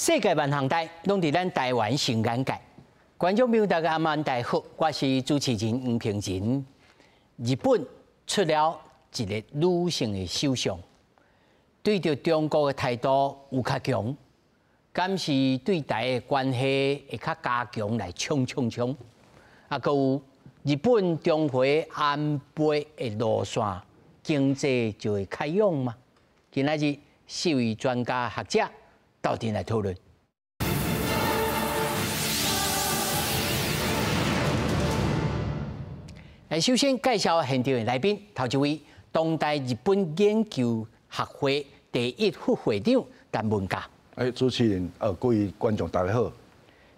世界萬項代，攏佇咱台灣新眼界。觀眾朋友大家暗暗大好，我是主持人黃平仁。日本出了一个女性的首相，對著中國的態度有較強，敢是對台的關係會較加強來衝衝衝。啊，閣有日本重回安倍的路線，經濟就會較勇嗎？今仔日四位專家學者鬥陣來討論。來，首先介紹現場的來賓，頭一位，當代日本研究學會第一副會長陳文嘉。哎，主持人，各位觀眾大家好。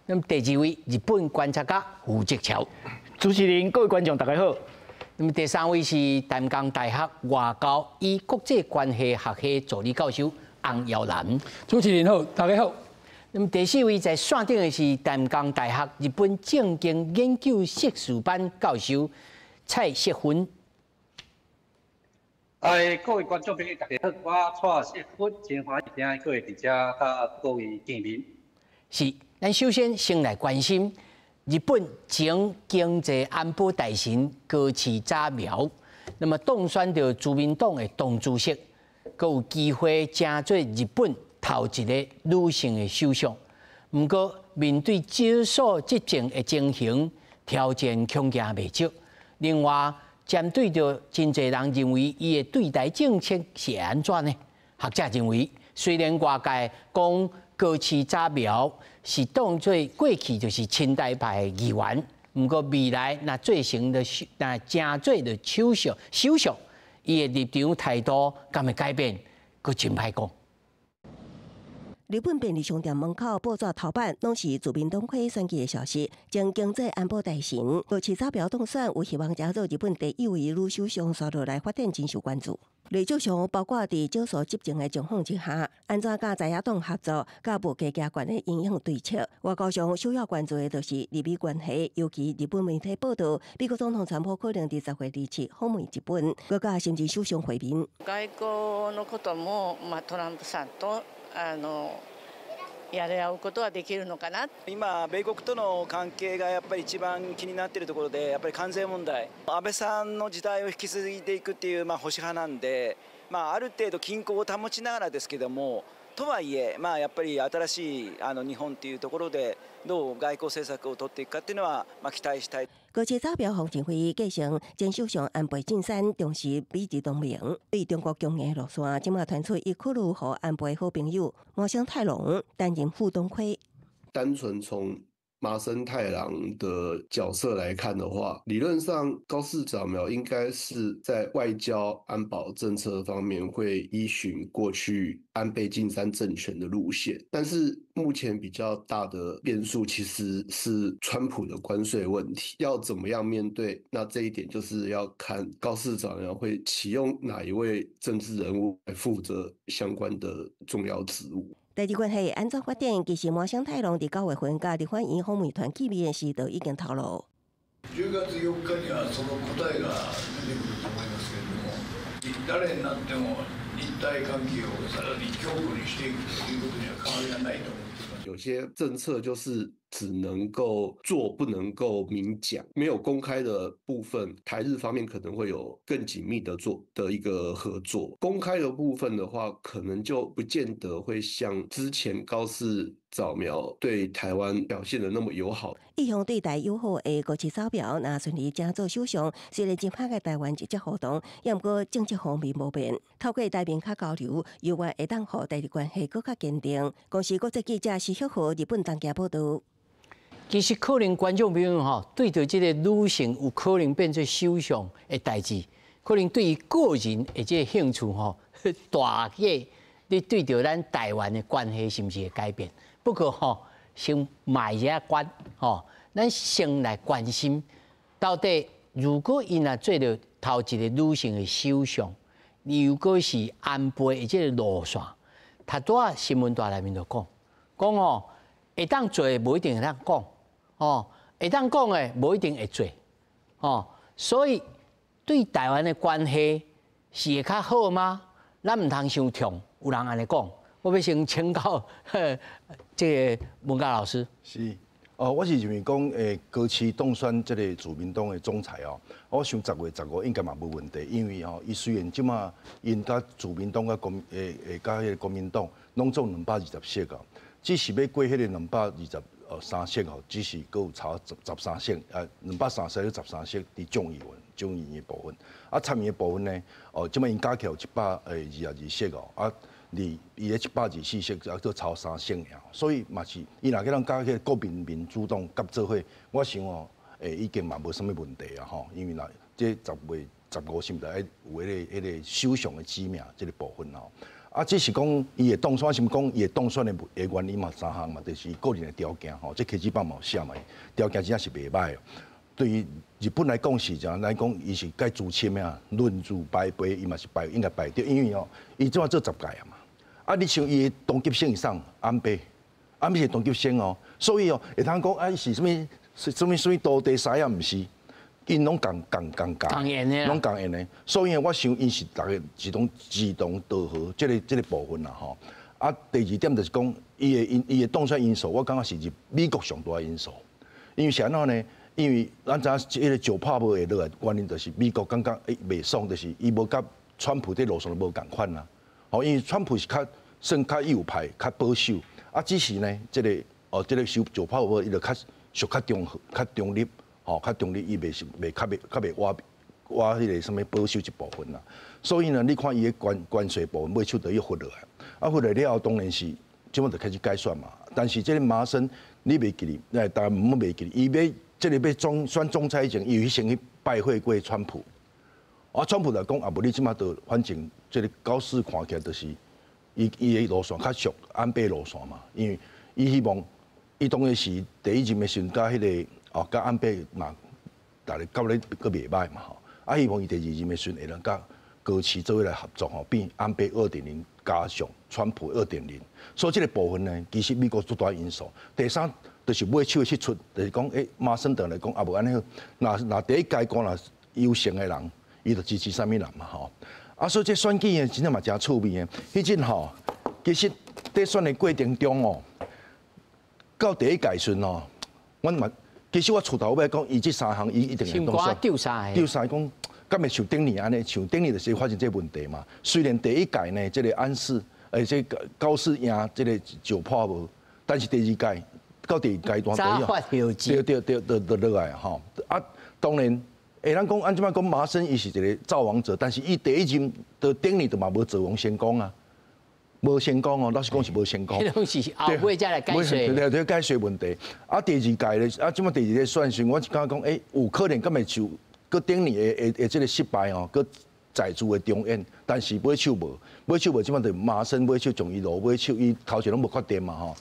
那麼第二位，日本觀察家胡澤橋。主持人，各位觀眾大家好。那麼第三位是淡江大學外交與國際關係學系助理教授洪耀南。主持人好，大家好。那麼第四位在線頂的是淡江大學日本政經研究碩士班教授蔡錫芬。哎，各位觀眾朋友，大家好，我蔡錫芬，真歡喜今日閣會佇遮佮各位見面。是，咱首先先來關心日本前經濟安保大臣高市早苗，那麼當選著自民黨的黨主席，閣有機會成做日本頭一个女性的首相。毋過面對少數執政的情形，挑戰恐驚袂少。另外，針對著真濟人認為伊的對台政策是按怎呢？學者認為，雖然外界講高市早苗是當做過去就是親台派的議員，毋過未來若做成的若成做著首相，首相伊的立場態度敢會改變，閣真歹講。日本便利商店門口報紙頭版攏是自民黨魁選舉的消息，前經濟安保大臣高市早苗當選，有希望成做日本第一位女首相，紲落來發展真受關注。歷史上，包括佇少數執政的狀況之下，按怎佮在野黨合作，佮無加加懸的營養對策。外交上首要關注的就是日美關係，尤其日本媒體報道，美國總統川普可能佇10月27訪問日本，閣佮新任首相會面。外交のことも、まあ、トランプさんとやり合うことはできるのかな。今、米国との関係がやっぱり一番気になっているところで、やっぱり関税問題、安倍さんの時代を引き継いでいくっていう、まあ、保守派なんで、まあ、ある程度均衡を保ちながらですけども、とはいえ、まあ、やっぱり新しい日本っていうところで、どう外交政策を取っていくかっていうのは、まあ、期待したい。高市早苗方針會議繼承前首相安倍晉三重視美日同盟，對中國強硬路線，這馬傳出伊考慮予安倍好朋友麻生太郎擔任副黨魁。單純從麻生太郎的角色來看的話，理論上高市早苗應該是在外交安保政策方面會依循過去安倍晉三政權的路線，但是目前比較大的變數其實是川普的關稅問題，要怎麼樣面對？那這一點就是要看高市早苗會啟用哪一位政治人物來負責相關的重要職務。台日關係按怎發展？其實麻生太郎佇9月份佮立法院訪問團見面時，就已經透露。10月4日にはその答えが出てくると思いますけれども、誰になっても日台関係をさらに強固にしていくということには変わりはないと思っています。有些政策就是只能夠做，不能夠明講，沒有公開的部分，台日方面可能會有更緊密的做的一個合作。公開的部分的話，可能就不見得會像之前高市早苗對台灣表現得那麼友好。一向對台友好的高市早苗，若順利成做首相，雖然真歹佮台灣直接互動，也毋過政策方面無變，透過台面較交流，猶原會當予台日關係閣較堅定。公視國際記者施旭豪日本東京報道。其實可能觀眾朋友吼，對著這個女性有可能變做首相的代誌，可能對伊個人的這個興趣吼，大過你對著咱台灣的關係是毋是會改變？不過吼，先賣一下關吼，咱先來關心到底，如果伊若做著頭一個女性的首相，如果是安倍的這個路線，頭拄仔新聞台內面就講，講吼會當做的無一定會當講。哦，會當講的無一定會做，哦，所以對台灣的關係是會較好嗎？咱毋通傷衝，有人按呢講，我欲先請教這个文嘉老師。是，哦，我是認為講，高市當選這个自民黨的總裁哦，我想10月15應該嘛無問題，因為吼，伊雖然這馬𪜶佮自民黨佮國佮彼个國民黨攏總220席哦，只是欲過彼个223席吼，只是閣有差13席，230席13席佇眾議院，眾議院的部分，啊參議的部分呢，哦，這馬𪜶加起來有122席哦，啊。離伊咧124席，啊，閣差3席爾，所以嘛是，伊若去咱佮彼个國民民主黨合做伙，我想哦，已經嘛無啥物問題啊吼，因為若這10月15是毋是愛有彼个首相的指名這个部分吼，啊，只是講伊會當選，是毋講伊會當選的原因嘛三項嘛，就是個人的條件吼，這掲示板嘛有寫嘛，條件真正是袂䆀。對於日本來講是怎來講，伊是蓋資深的啊，論資排輩，伊嘛是排應該排著，因為哦，伊這馬做10屆啊嘛。啊！你像伊的同級生是啥？安倍，安倍是同級生哦，所以哦，會通講啊，伊是啥物？啥物啥物徒弟師啊？毋是，𪜶攏仝仝仝共，攏仝緣的。所以我想𪜶是逐个志同道合，這个部分啦吼。啊，第二點就是講，伊的當選因素，我感覺是美國上大的因素。因為是按怎呢？因為咱知影彼个石破茂會落來，原因就是美國感覺袂爽，就是伊無佮川普佇路線無仝款啊。吼，因為川普是較算較右派、較保守，啊，只是呢，這个石破茂伊就較屬較中和、較中立，吼，較中立，伊袂是袂較袂較袂倚倚彼个啥物保守這部分啦。所以呢，你看伊的關稅部分，尾手就伊罰落來，啊，罰落了後，當然是這馬就開始改選嘛。但是這个麻生，你袂記得，大家毋好袂記得，伊欲這个欲總選總裁前，伊有先去拜會過川普。啊，川普來講，啊，無你這馬就反正這个高市看起來就是伊的路線較屬安倍路線嘛，因為伊希望伊當然是第一任的時陣，佮彼个哦，佮安倍嘛，逐个交咧閣袂䆀嘛吼，啊，希望伊第二任的時陣會當佮高市做伙來合作吼，變安倍2.0加上川普2.0，所以這个部分呢，其實美國足大因素。第三就是尾手的釋出，就是講，麻生轉來講，啊無按呢好，若若第一階段若優勝的人，伊就支持啥物人嘛吼。啊，所以這選舉呢，真正嘛誠趣味的。彼陣吼，其實佇選的過程中哦，到第一屆時陣哦，阮嘛，其實我厝頭尾講，伊這三項伊一定會當選。丟三個。丟三個講，敢會像頂年按呢？像頂年就是發生這個問題嘛。雖然第一屆呢，這个安世，這个高市贏這个石破茂，但是第二屆到第二階段，對對對對對落來吼。啊，當然。咱講按這擺講，麻生伊是一个造王者，但是伊第一任的頂年就嘛無造王成功啊，無成功哦，老實講是無成功。彼攏是後尾才來解說。對對，解說問題。啊，第二屆咧，啊，這擺第二個選時，我是感覺講，有可能敢會像閣頂年的這个失敗哦，閣再次的重演，但是尾手無，尾手無，這擺就麻生尾手將伊落尾手，伊頭前攏無決定嘛吼。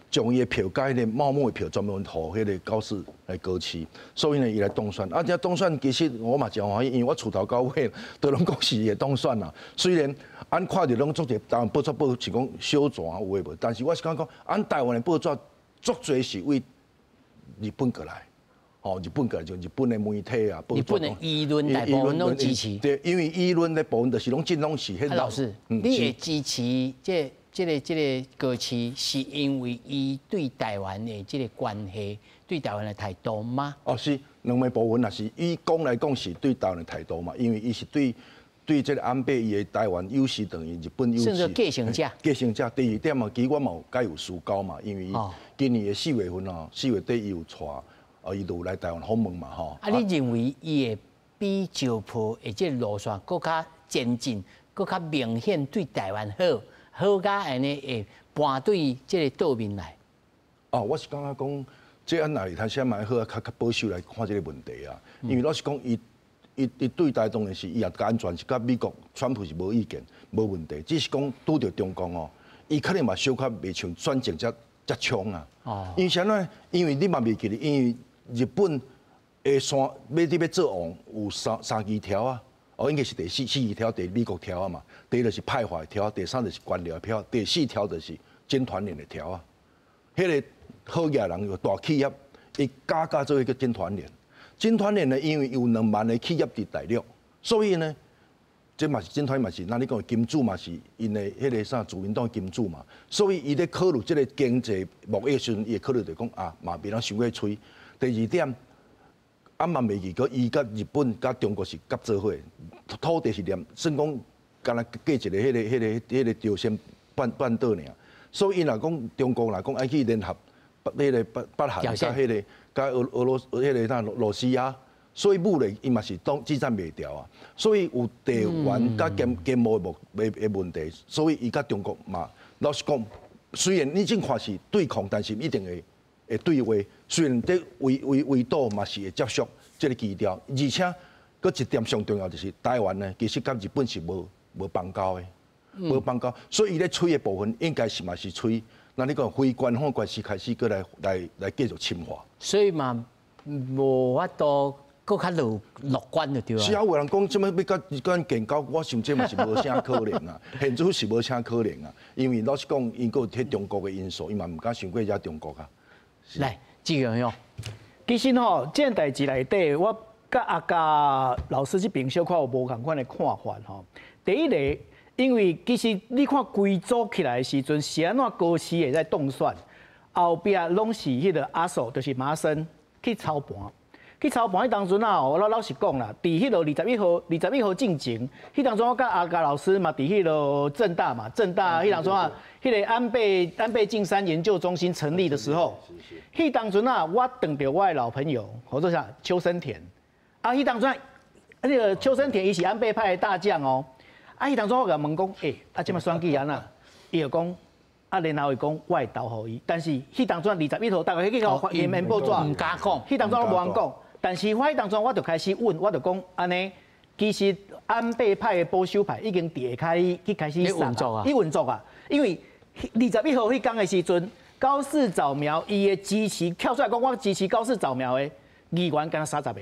將伊的票佮彼个茂木的票專門予彼个高市來高市，所以呢，伊來當選。啊，這當選其實我嘛誠歡喜，因為我厝頭到尾都攏講是伊會當選啦。雖然按看著攏足濟台灣報紙報是講小泉有的無，但是我是感覺講，按台灣的報紙足濟是為日本過來，吼，日本過來就日本的媒體啊，日本的輿論大部分攏支持。對，因為輿論的部分就是攏盡攏是彼。老師，你會支持這？這个高市是因為伊對台灣的這个關係，對台灣的態度嗎？哦，是兩个部分，若是伊講來講是對台灣的態度嘛，因為伊是對這个安倍伊的台灣優勢等於日本優勢。算做繼承者。繼承者。第二點嘛，其實我嘛有佮有私交嘛，因為今年的4月份哦，4月底伊有帶，哦，伊就有來台灣訪問嘛，吼。啊，你認為伊會比石破的這个路線閣較前進，閣較明顯對台灣好？好甲按呢會搬對這个桌面來。哦，我是感覺講，這按若會通寫嘛好啊，較較保守來看這个問題啊。因為老實講，伊對台當然是伊也安全是佮美國川普是無意見、無問題，只是講拄著中共哦，伊可能嘛小可袂像選情遮遮衝啊。哦。因為啥呢？因為你嘛袂記得，因為日本的山欲佇欲做王有三支柱啊。哦，應該是第四條，第美國柱仔嘛，第一就是派閥的柱仔，第三就是官僚的票，第四條就是經團連的柱仔。彼个好額人有大企業，伊加加做一个經團連。經團連呢，因為有2萬个企業佇大陸，所以呢，這嘛是真歹嘛是，那你講金主嘛是𪜶的彼个啥自民黨金主嘛，所以伊咧考慮這个經濟貿易的時陣，伊會考慮就講啊，嘛袂當傷過吹。第二點，啊嘛袂記閣伊佮日本佮中國是合做伙，土地是連算講敢若過一个彼个朝鮮半島爾，所以伊若講中國若講愛去聯合彼个北韓佮彼个佮俄羅彼个啥羅西亞。所以武力伊嘛是當支撐袂牢啊，所以有地緣佮經貿的問題，所以伊佮中國嘛，老實講，雖然你這看是對抗，但是一定會對話。雖然佇圍島嘛是會接觸這个基調，而且閣一點上重要就是台灣呢，其實佮日本是無邦交的，無邦交，所以伊咧吹的部分應該是嘛是吹，那你講非官方關係開始閣來繼續深化。所以嘛，無法度。閣較樂觀就對啊。是啊，有人講這麼欲佮咱建交，我想這嘛是無啥可能啊。現在是無啥可能啊，因為老實講，伊閣有彼中國的因素，伊嘛毋敢傷過惹中國啊。來，志強兄，其實吼，這件代誌內底，我佮阿嘉老師這邊小可有無仝款的看法吼。第一个，因為其實你看規組起來的時陣，是按怎高市會使當選，後壁攏是彼个阿索，就是麻生去操盤。去操盤彼當陣啊，我老實講啦，佇彼个二十一號進前，彼當陣我佮阿嘉老師嘛，佇彼个政大嘛，政大彼當陣啊，彼个安倍晉三研究中心成立的時候，彼當陣啊，我碰著我的老朋友，我說啥邱森田，啊，彼當陣那個邱森田伊是安倍派的大將哦，啊，彼當陣我共問講，欸，啊，這擺選舉按怎？伊就講。啊，然後伊講我會投予伊，但是彼當陣21號，大家去共發言報紙，毋敢講，彼當陣攏無人講。但是我彼當陣我就開始問，我就講按呢，其實安倍派的保守派已經佇下跤去開始運作啊，去運作啊，因為21號彼工的時陣，高市早苗伊的支持跳出來講，我支持高市早苗的議員敢若30個。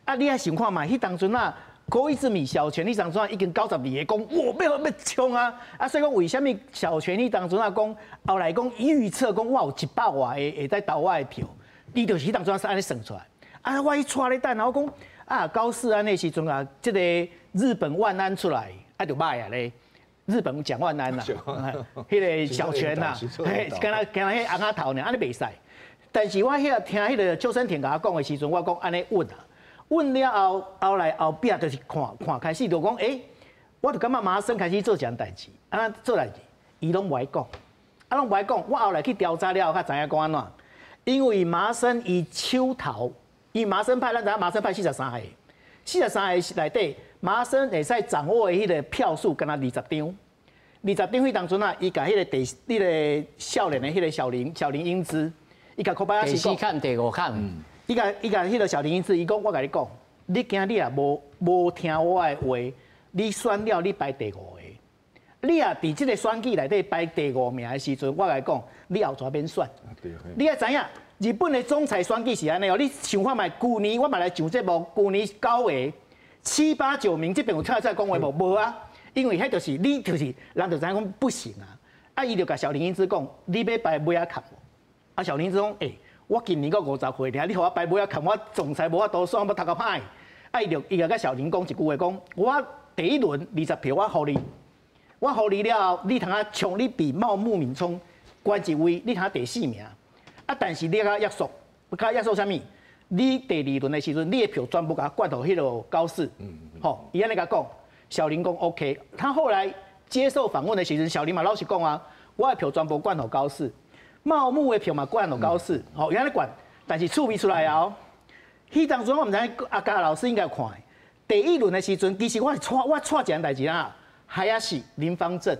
啊，你愛想看覓，彼當陣啊。高市米小泉彼當陣已經92個，講我欲衝啊！啊，所以講為啥物小泉彼當陣啊講，後來講預測講我有100外个會使投我的票，伊就是彼當陣是按呢算出來。啊，我去𤆬咧等，我講啊，高市按呢時陣啊，這個日本萬安出來，啊就䆀啊咧。日本蔣萬安啦，彼个小泉呐，嘿，敢若敢若彼尪仔頭爾，按呢袂使。但是我彼聽彼个邱森田共我講的時陣，我講按呢穩啊。穩了後，後來後壁就是看看開始就講，欸，我就感覺麻生開始做一項代誌，按怎做代誌，伊攏無愛講，啊攏無愛講。我後來去調查了後，才知影講按怎，因為麻生伊手頭，伊麻生派，咱知影麻生派43個，43個內底，麻生會使掌握的彼个票數，敢若二十張，二十張彼當陣啊，伊共彼个第彼个少年的彼个小林英姿，伊共小第四坎第五坎。伊共彼个小林英姿，伊講我共你講，你今日若無聽我的話，你選了你排第五个。你若佇這个選舉內底排第五名的時陣，我共你講，你後逝免選。你愛知影，日本的總裁選舉是按呢哦，你想看覓？舊年我嘛來上節目，舊年9个7、8、9名，這邊有跳出來講話無？無啊，因為彼就是你就是人就知影講不行啊。啊，伊就共小林英姿講，你欲排尾仔崁無？啊，小林英姿講，欸。我今年閣50歲爾，你予我排尾仔崁，我總裁無法度選，欲讀較歹。啊，伊就共小林講一句話，講我第一輪20票我予你，我予你了後，你通啊衝，你比茂木敏充懸一位，你通第四名。啊，但是你共我約束，共約束啥物？你第二輪的時陣，你的票全部共我灌予彼个高市。吼，伊按呢共講，小林講 OK。他後來接受訪問的時陣，小林嘛老實講啊，我的票全部灌予高市。茂木的票嘛，灌予高市，吼，伊按呢灌，但是趣味出來哦。彼當陣我毋知阿嘉老師應該有看。第一輪的時陣，其實我是𤆬我𤆬一件代誌啊，還是林芳正。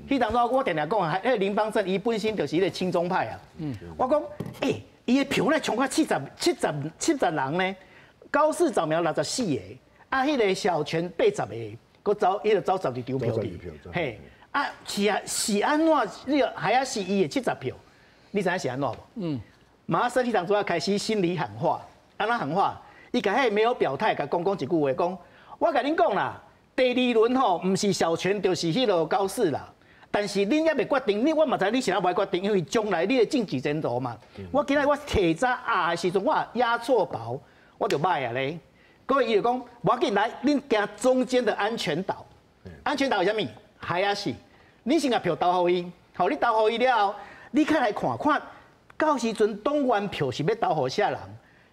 彼當陣我定定講，彼个林芳正伊本身就是彼个親中派啊。我講，欸，伊的票咧衝到70人呢，高市早苗64個，啊，彼个小泉80個，閣走，伊就走12張票去。嘿，啊，是啊，是按怎？你還是伊的70票？你知影是按怎無？麻生彼當陣開始心裡喊話，按怎喊話？伊共彼个沒有表態，共講講一句話，講我共恁講啦，第二輪吼，毋是小泉就是彼个高市啦。但是恁猶未決定，你我嘛知你是按怎無決定，因為將來你的政治前途嘛。我今仔我提早壓的時陣，我壓錯寶，我就䆀啊咧。各位伊就講，無要緊，來，恁行中間的安全島。安全島是啥物？海亞市。你先共票投予伊，好，你投予伊了後，你較來看看，到時陣黨員票是欲投予啥人？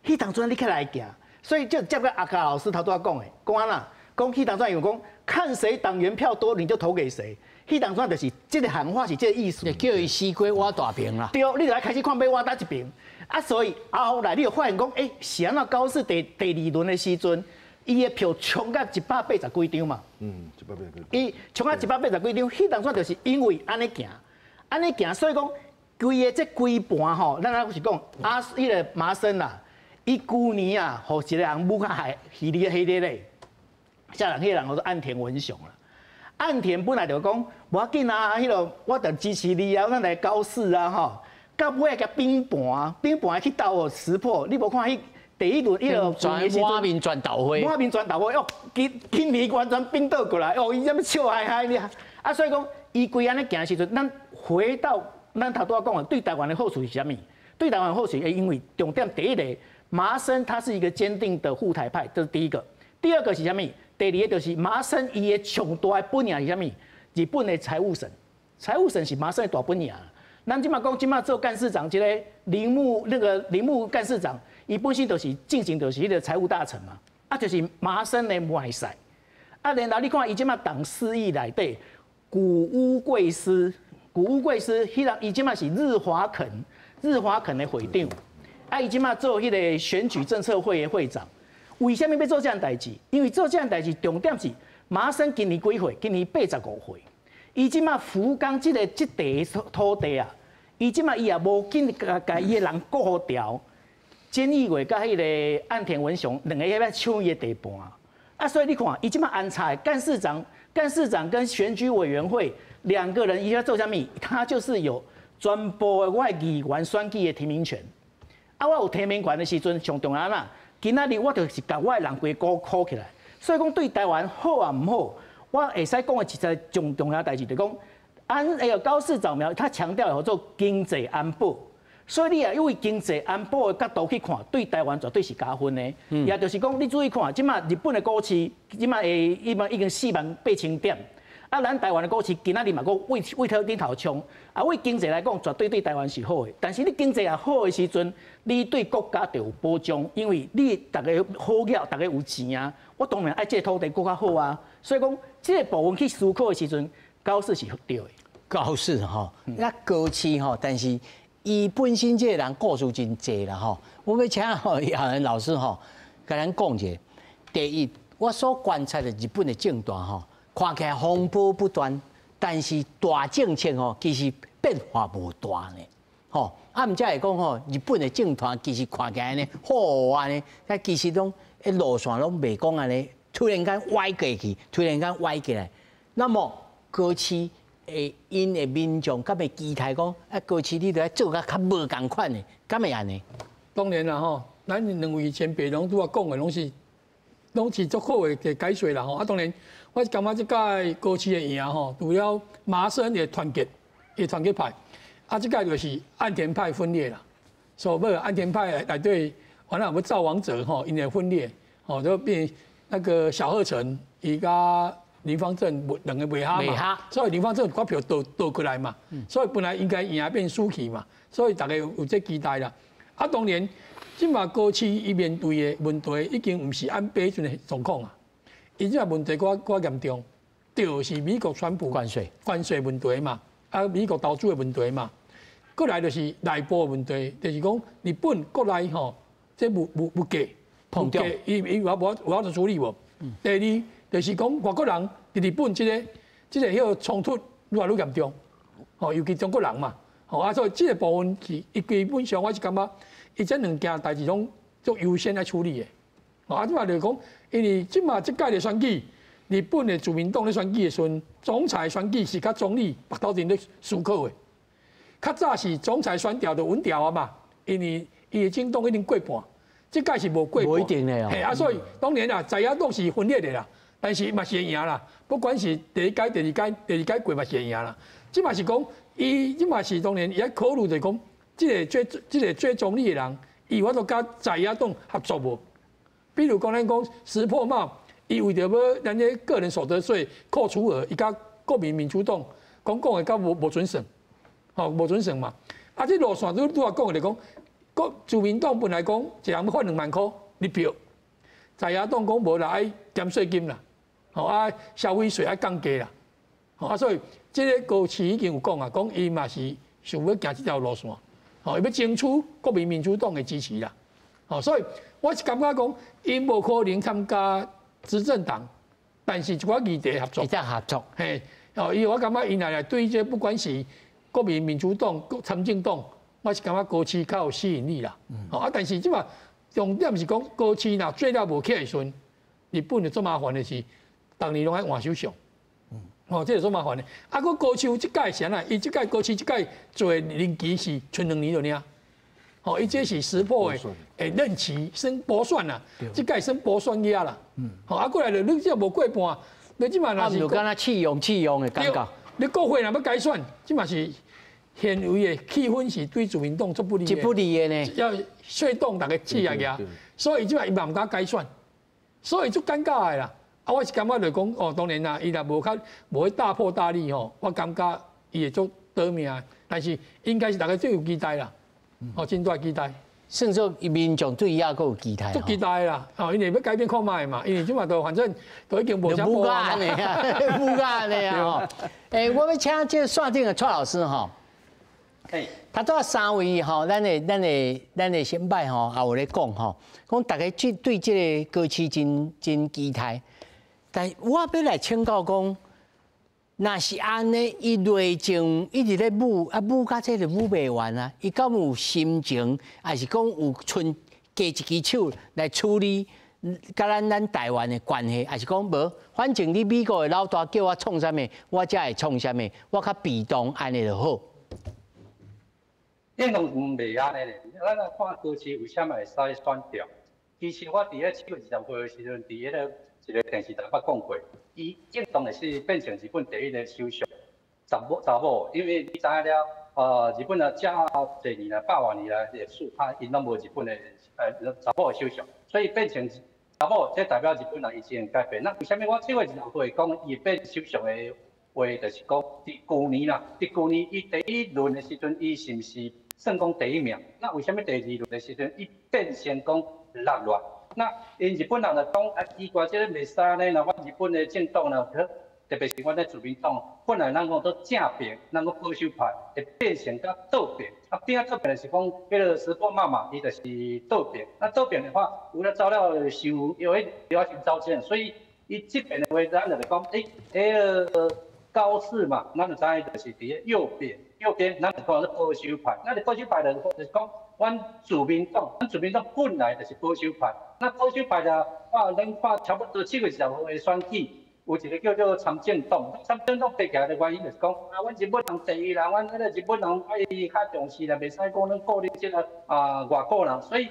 彼當陣你較來行。所以就接個阿嘉老師頭拄仔講的，講按怎？講彼當陣有講，看誰黨員票多，你就投給誰。彼當陣就是這個喊話是這個意思。叫伊西瓜倚大爿啦。對，你就來開始看欲倚佗一爿。啊，所以後來你就發現講，欸，是按怎高市第二輪的時陣，伊的票衝到180幾張嘛。嗯，180幾。伊衝到180幾張，彼當陣就是因為按呢行，按呢行，所以講規个這規盤吼，咱仔是講啊，彼個麻生啦，伊舊年啊，予一個人舞較害，稀里稀里咧，啥人？彼個人叫做岸田文雄啦。岸田本來就講無要緊啊，彼個我就支持你啊，咱來高市啊吼。到尾共冰盤，冰盤去鬥予撕破，你無看彼第一輪彼個滿面全豆花，滿面全豆花哦，今年完全冰倒過來哦，伊這麼笑嗨嗨呢。啊，所以講伊規按呢行的時陣，咱回到咱頭拄仔講的，對台灣的好處是啥物？對台灣的好處，因為重點第一個，麻生他是一個堅定的護台派，這是第一個。第二個是啥物？第二個就是麻生伊的上大的本領是啥物？日本的財務省，財務省是麻生的大本營。咱這馬講，這馬做幹事長，這個鈴木那個鈴木幹事長，伊本身就是進行就是彼個財務大臣嘛，啊，就是麻生的外婿。啊，然後你看伊這馬黨四役內底，谷屋貴司，谷屋貴司，彼個伊這馬是日華肯，日華肯的會長，啊，伊這馬做彼個選舉政策會的會長。為啥物欲做這項代誌？因為做這項代誌，重點是麻生今年幾歲？今年85歲。伊這馬福岡這個這塊土地啊。伊這馬伊也無緊共共伊的人顧予牢，菅義偉佮彼個岸田文雄兩個欲搶伊的地盤啊，所以你看，伊這馬安插幹事長、幹事長跟選舉委員會兩個人，伊欲做啥物？他就是有全部的我的議員選舉的提名權。啊，我有提名權的時陣，上重要啦。今仔日我就是共我的人規個箍起來，所以講對台灣好抑毋好，我會使講的一個上重要代誌，就講。安哎呦，高市早苗，他強調叫做經濟安保，所以你若以經濟安保的角度去看，對台灣絕對是加分的。也就是講，你注意看，這馬日本的股市，這馬會已經已經48,000點，啊，咱台灣的股市今仔日嘛閣為為頭頂頭衝，啊，為經濟來講，絕對對台灣是好的。但是你經濟若好的時陣，你對國家就有保障，因為你逐家好額，逐家有錢啊，我當然愛這個土地閣較好啊。所以講，這個部分去思考的時陣，高市是對的。高市吼，那高市吼，但是伊本身這個人故事真濟啦吼。我欲請吼亞仁老師吼，共咱講一下。第一，我所觀察的日本的政壇吼，看起來風波不斷，但是大政策吼其實變化無大呢。吼，啊，毋才會講吼，日本的政壇其實看起來呢好按呢，但其實攏路線攏袂講按呢，突然間歪過去，突然間歪過來。那麼高市會𪜶的民眾敢會期待講，啊高市你著愛做甲較無仝款的，敢會按呢？當然啦吼，咱兩位前輩攏拄仔講的攏是足好的解說啦吼。啊，當然，我感覺這屆高市會贏吼，除了麻生的團結，的團結派，啊，這屆就是岸田派分裂啦。所以岸田派內底，原來有造王者吼，𪜶會分裂，吼就變那個小賀誠伊佮林芳正兩个袂合嘛，所以林芳正一寡票倒倒過來嘛，所以本來應該贏變輸去嘛，所以大家有這期待啦。啊，當然，這馬高市伊面對的問題已經毋是安倍彼陣的狀況啊，伊這馬問題閣較嚴重，就是美國川普關稅關稅問題嘛，啊，美國投資的問題嘛，過來就是內部的問題，就是講日本國內吼，這物價膨脹，伊有無有法度處理無？第二就是講外國人佇日本這個彼個衝突愈來愈嚴重，吼，尤其中國人嘛，吼啊，所以這個部分是伊基本上我是感覺，伊這兩件代誌攏足優先來處理的，吼啊，這馬就是講，因為這馬這屆的選舉，日本的自民黨咧選舉的時陣，總裁選舉是佮總理縛鬥陣咧思考的，較早是總裁選掉就穩掉啊嘛，因為伊的政黨已經過半，這屆是無過半，無一定的哦。嘿啊，所以當然啦，在野黨是分裂的啦。但是嘛是會贏啦，不管是第一屆、第二屆、第二屆過嘛是會贏啦。這嘛是講，伊這嘛是當然伊愛考慮就是講，這個做總理的人，伊有法度佮在野黨合作無？比如讲，咱讲石破茂，伊为著欲咱这个人所得税扣除额，伊佮国民民主党讲讲的较无无准算，吼无准算嘛。啊，这路线拄拄仔讲的就讲，国自民党本来讲一人欲发2万箍入票，在野党讲无啦，爱减税金啦，吼啊消费税爱降低啦，吼啊所以这个高市已经有讲啊，讲伊嘛是想欲行这条路线，吼伊欲争取国民民主党的支持啦，吼所以我是感觉讲，𪜶无可能参加执政党，但是一寡议题合作，会当合作，嘿，哦，伊我感觉𪜶若来对这不管是国民民主党、参政党，我是感觉高市较有吸引力啦。吼啊，但是这马重点是讲高市若做了无起来时阵，日本就足麻烦的是，逐年拢爱换首相。哦，这个足麻烦的。啊，阁高市这届是按怎？伊这届高市这届做的任期是賰2年就尔。吼，伊这是石破的诶任期算补选啦，这届算补选额啦。吼，啊，过来就你这无过半，你这马若是就敢若试用试用的感觉。你国会若欲改选，这嘛是现为的气氛是对自民党足不利的。不利的呢。要说党逐家气啊额，所以这马伊嘛毋敢改选，所以足尴尬的啦。啊，我是感觉就讲哦，当然啦，伊若无较无去大破大立吼，我感觉伊会足倒命，但是应该是逐家最有期待啦，哦，真大期待。算做民众对伊犹阁有期待。足期待啦，哦，因为欲改变看觅嘛，因为这马都反正都已经无啥无按呢啊，无按呢啊吼。欸，我欲请这个线顶的蔡老师吼。他拄仔三位吼，咱的先辈吼，也有咧讲吼，讲逐家对对这个高市真真期待，但我欲来请教讲，若是按呢，伊内政一直咧舞，啊舞到这个舞袂完啊，伊敢有心情，抑是讲有賰加一支手来处理佮咱台湾的关系，抑是讲无？反正你美国的老大叫我创啥物，我才会创啥物，我较被动按呢就好。应当袂按呢咧，咱来看高市为啥物会使选著？其实我伫咧7月20号的时阵，伫彼个一个电视台捌讲过，伊应当会是变成日本第一个首相，查某查某，因为你知影了，日本啊，遮济年来百外年来历史，啊，𪜶拢无日本的查某的首相，所以变成查某，这代表日本人已经改变。那为啥物我7月20号会讲伊变首相的话，就是讲伫旧年啦，伫旧年伊第一轮的时阵，伊是毋是算讲第一名？那为啥物第二轮的时阵，伊变成讲落落？那𪜶日本人就讲啊，奇怪，这个袂使呢，若阮日本的政党呢，特别是阮咧自民党，本来咱讲做正边，咱讲保守派，会变成较倒边。啊，变啊倒边就是讲，彼个石破茂嘛，伊就是倒边。那倒边的话，有了走了伤，因为了伤走线，所以伊这边的话，咱就是讲，欸，彼个高市嘛，咱就知影就是伫咧右边，右边咱就讲是保守派。那你保守派就是讲，阮自民党，阮自民党本来就是保守派。那保守派的话，咱看差不多7月20号的选举，有一个叫做参政党，参政党提起来的原因就是讲，啊，阮日本人第一啦，阮彼个日本人爱较重视啦，袂使讲咱顾虑这个啊外国人，所以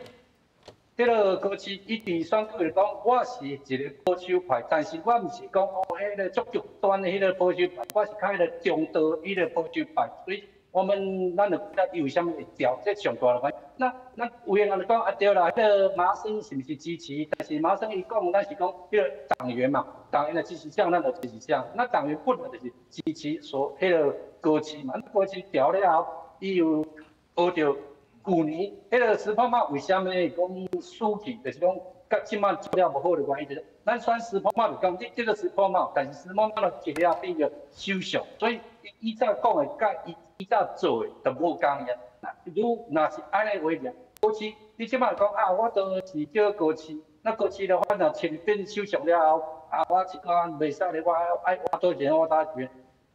这个高市伊伫选举就讲，我是一个保守派，但是我毋是讲哦，彼个足极端的彼个保守派，我是较彼个中道彼个保守派，所以我们咱就觉得伊为啥物会调，这上大的原因。那那有的人就讲啊对啦，彼个麻生是毋是支持？但是麻生伊讲，咱是讲彼个党员嘛，党员的支持者，咱就支持者。那党员本来就是支持所彼个高市嘛，高市调了后，伊又学著旧年彼个石破茂为啥物会讲输去？就是讲佮这马做了无好的原因，就是咱选石破茂就讲你这个石破茂，但是石破茂就一了变做首相，所以伊以早讲的佮伊以早做的就无仝呀。那如若是按呢话尔，高市你这马讲啊，我都是叫高市，那高市的话，若签变首相了后，啊，我一个袂使咧，我爱活倒钱，我倒钱，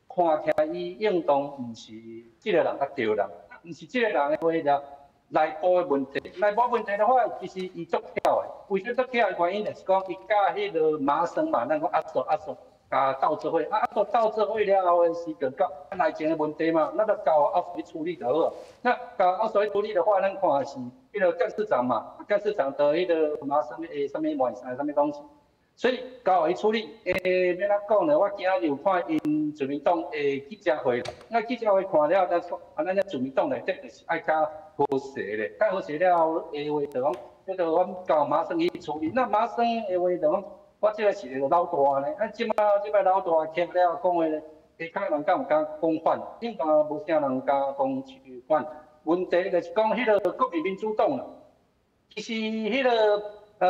看起来伊应当毋是这个人较对啦，毋是这个人的话就内部的问题，内部问题的话，其实伊足巧的。为啥足巧的原因就是讲，伊佮彼个麻生嘛，咱讲阿索阿索，共斗做伙，啊阿索斗做伙了后的时阵，到内政的问题嘛，那就交阿索去处理就好啊。那交阿索去处理的话，咱看是彼个干事长嘛，干事长的彼个麻生的啥物外省啥物东西，所以交予伊处理。欸，欲按怎讲呢？我今仔日有看𪜶自民党的记者会，那记者会看了，咱说啊，咱这自民党内底就是爱较和谐咧，较和谐了后的话，就讲這個阮交麻生去處理。那麻生的話就講，我這個是老大呢。啊，這擺這擺老大徛了講話咧，其他人敢有敢講反？應該無啥人敢講反。問題就是講，彼个國民民主黨啦，其實彼个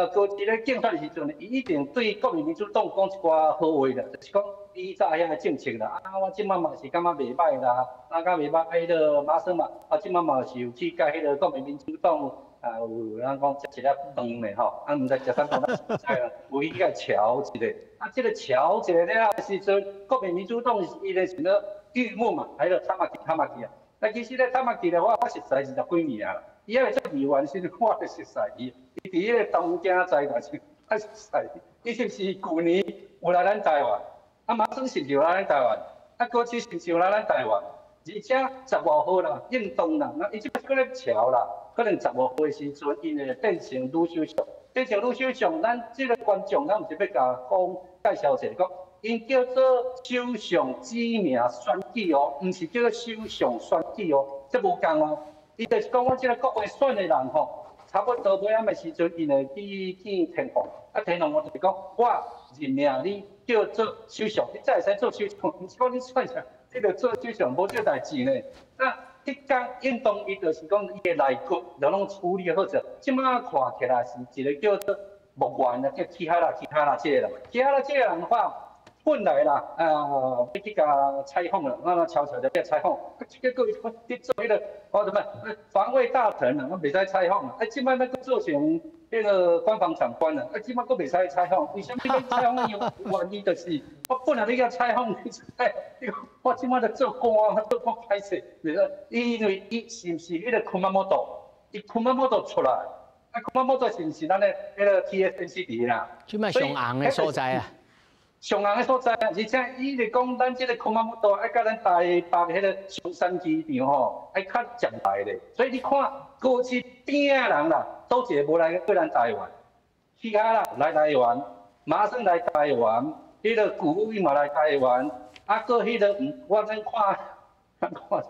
高市咧競選的時陣，伊一定對國民民主黨講一寡好話啦，就是講以早遐个政策啦，啊，我這擺嘛是感覺袂䆀啦，啊，敢袂䆀，彼个麻生嘛，啊，這擺嘛是有去佮彼个國民民主黨啊，有咱講食一粒飯咧吼，啊，毋知食啥物，毋知啦，有去共喬一下，啊，這個喬一下了的時陣，國民民主黨伊咧是咧鬱悶嘛，彼个他媽去他媽去啊。但其實咧，他媽去咧，我熟似二十幾年啊，伊猶未做議員時，我就熟似伊。伊佇彼個東京在內時，我熟似伊。伊是毋是舊年有來咱台灣？啊，麻生是毋是有來咱台灣？啊，高市是毋是有來咱台灣？而且15號啦，應當啦，那伊這擺閣咧喬啦，可能15號的時陣，𪜶會變成女首相，變成女首相，咱這個觀眾，咱毋是欲共講介紹一下講。𪜶叫做首相指名選舉哦，毋是叫做首相選舉哦，這無仝哦。伊就是講，阮這个國會選的人吼，差不多尾仔的時陣，𪜶會去見天皇。啊，天皇我就是講，我任命你叫做首相，你才會使做首相。毋是講你選上，你就做首相，無這代誌呢。那彼工應當伊就是講，伊的內閣就攏處理好者。這擺看起來是一個叫做木原啊，叫木哈拉木哈拉這个人，木哈拉這個人的話。本來啦，啊，欲去共採訪啦，我悄悄就去採訪，結果伊佇做彼个，我怎麼防衛大臣啊，我袂使採訪啊，啊，這擺欲閣做成彼个官房長官啊，啊，這擺閣袂使採訪，為啥物欲採訪？伊原因就是，我本來欲共採訪，你知？我這擺咧做官，做官歹勢，袂使，因為伊是毋是彼个熊本？伊熊本出來，啊，熊本是毋是咱的彼个 TSMC 啦？這擺上紅的所在啊！上紅的所在，而且伊就講，咱這個熊本愛佮咱台北彼个松山機場吼，愛較接來咧。所以你看，高市邊仔人啦，佗一個無來過咱台灣，其他啦來台灣，麻生來台灣，彼个谷愛嘛來台灣，啊，閣彼个毋，我咱看，咱看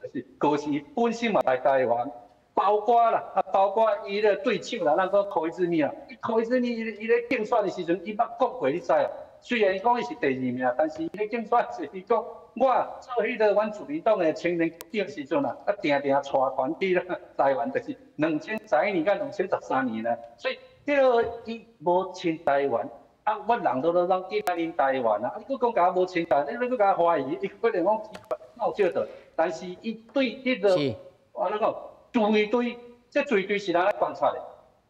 就是高市本身嘛來台灣，包括啦，啊，包括伊个對手啦，咱講柯伊茲米啊，柯伊茲米伊咧競選的時陣，伊捌講過，你知啊？雖然伊講伊是第二名，但是伊咧競選時，伊講我做彼个阮自民黨的青年局長時陣啊，啊，定定帶團去啦台灣，就是2011年佮2013年啦。所以，彼个伊無親台灣，啊，阮人都攏去來恁台灣啊，啊，你閣講共我無親台灣，你閣共我懷疑，伊可能講奇怪，哪有這道理？但是伊對彼个，我怎講，自衛隊，這自衛隊是咱來觀察的。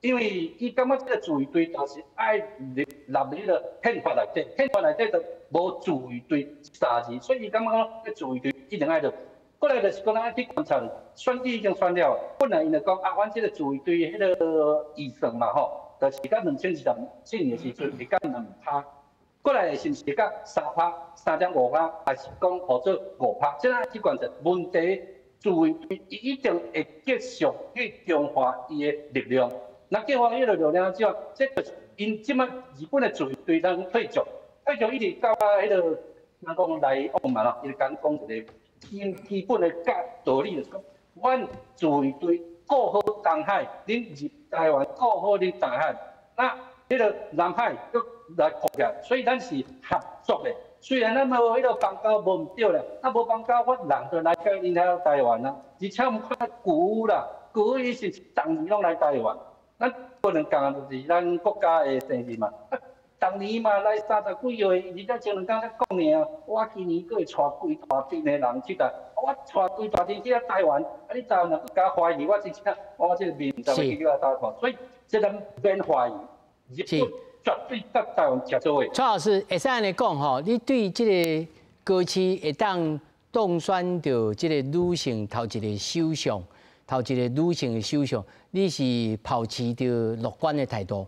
因為伊感覺這個自衛隊就是愛入納佇彼个憲法內底，憲法內底就無自衛隊三字，所以伊感覺講，這自衛隊一定愛落。過來就是講，咱愛去觀察，選舉已經選了，本來𪜶就講啊，阮這個自衛隊彼个預算嘛吼，就是到2027年的時陣會到2%，過來是毋是會到3%、3.5%，還是講予做5%？這咱愛去觀察問題，自衛隊伊一定會繼續去強化伊的力量。那強化彼个力量之後，這就是𪜶這擺日本的自衛隊咱退將，退將一直到啊彼个，咱講來往嘛咯，伊就講講一個基基本的教道理，就是講，阮自衛隊顧好東海，恁入台灣顧好恁東海，那彼个南海閣來顧起來，所以咱是合作的。雖然咱無彼个邦交無毋對啦，啊無邦交，阮人就來到恁遐台灣啊，而且毋看舊啦，舊伊是逐年攏來台灣。咱不能講就是咱國家的生日嘛，啊，逐年嘛來三十幾個，而且前兩工才講爾，我今年閣會帶規大陣的人去台，我帶規大陣去台灣，啊，你台灣人閣共懷疑，我真正我這個面毋知欲去佗佗看，所以這咱免懷疑，日本絕對佮台灣合作的。蔡老師會使按呢講吼，你對這个高市會當當選著這個女性頭一个首相，頭一个女性的首相，你是抱持著樂觀的態度？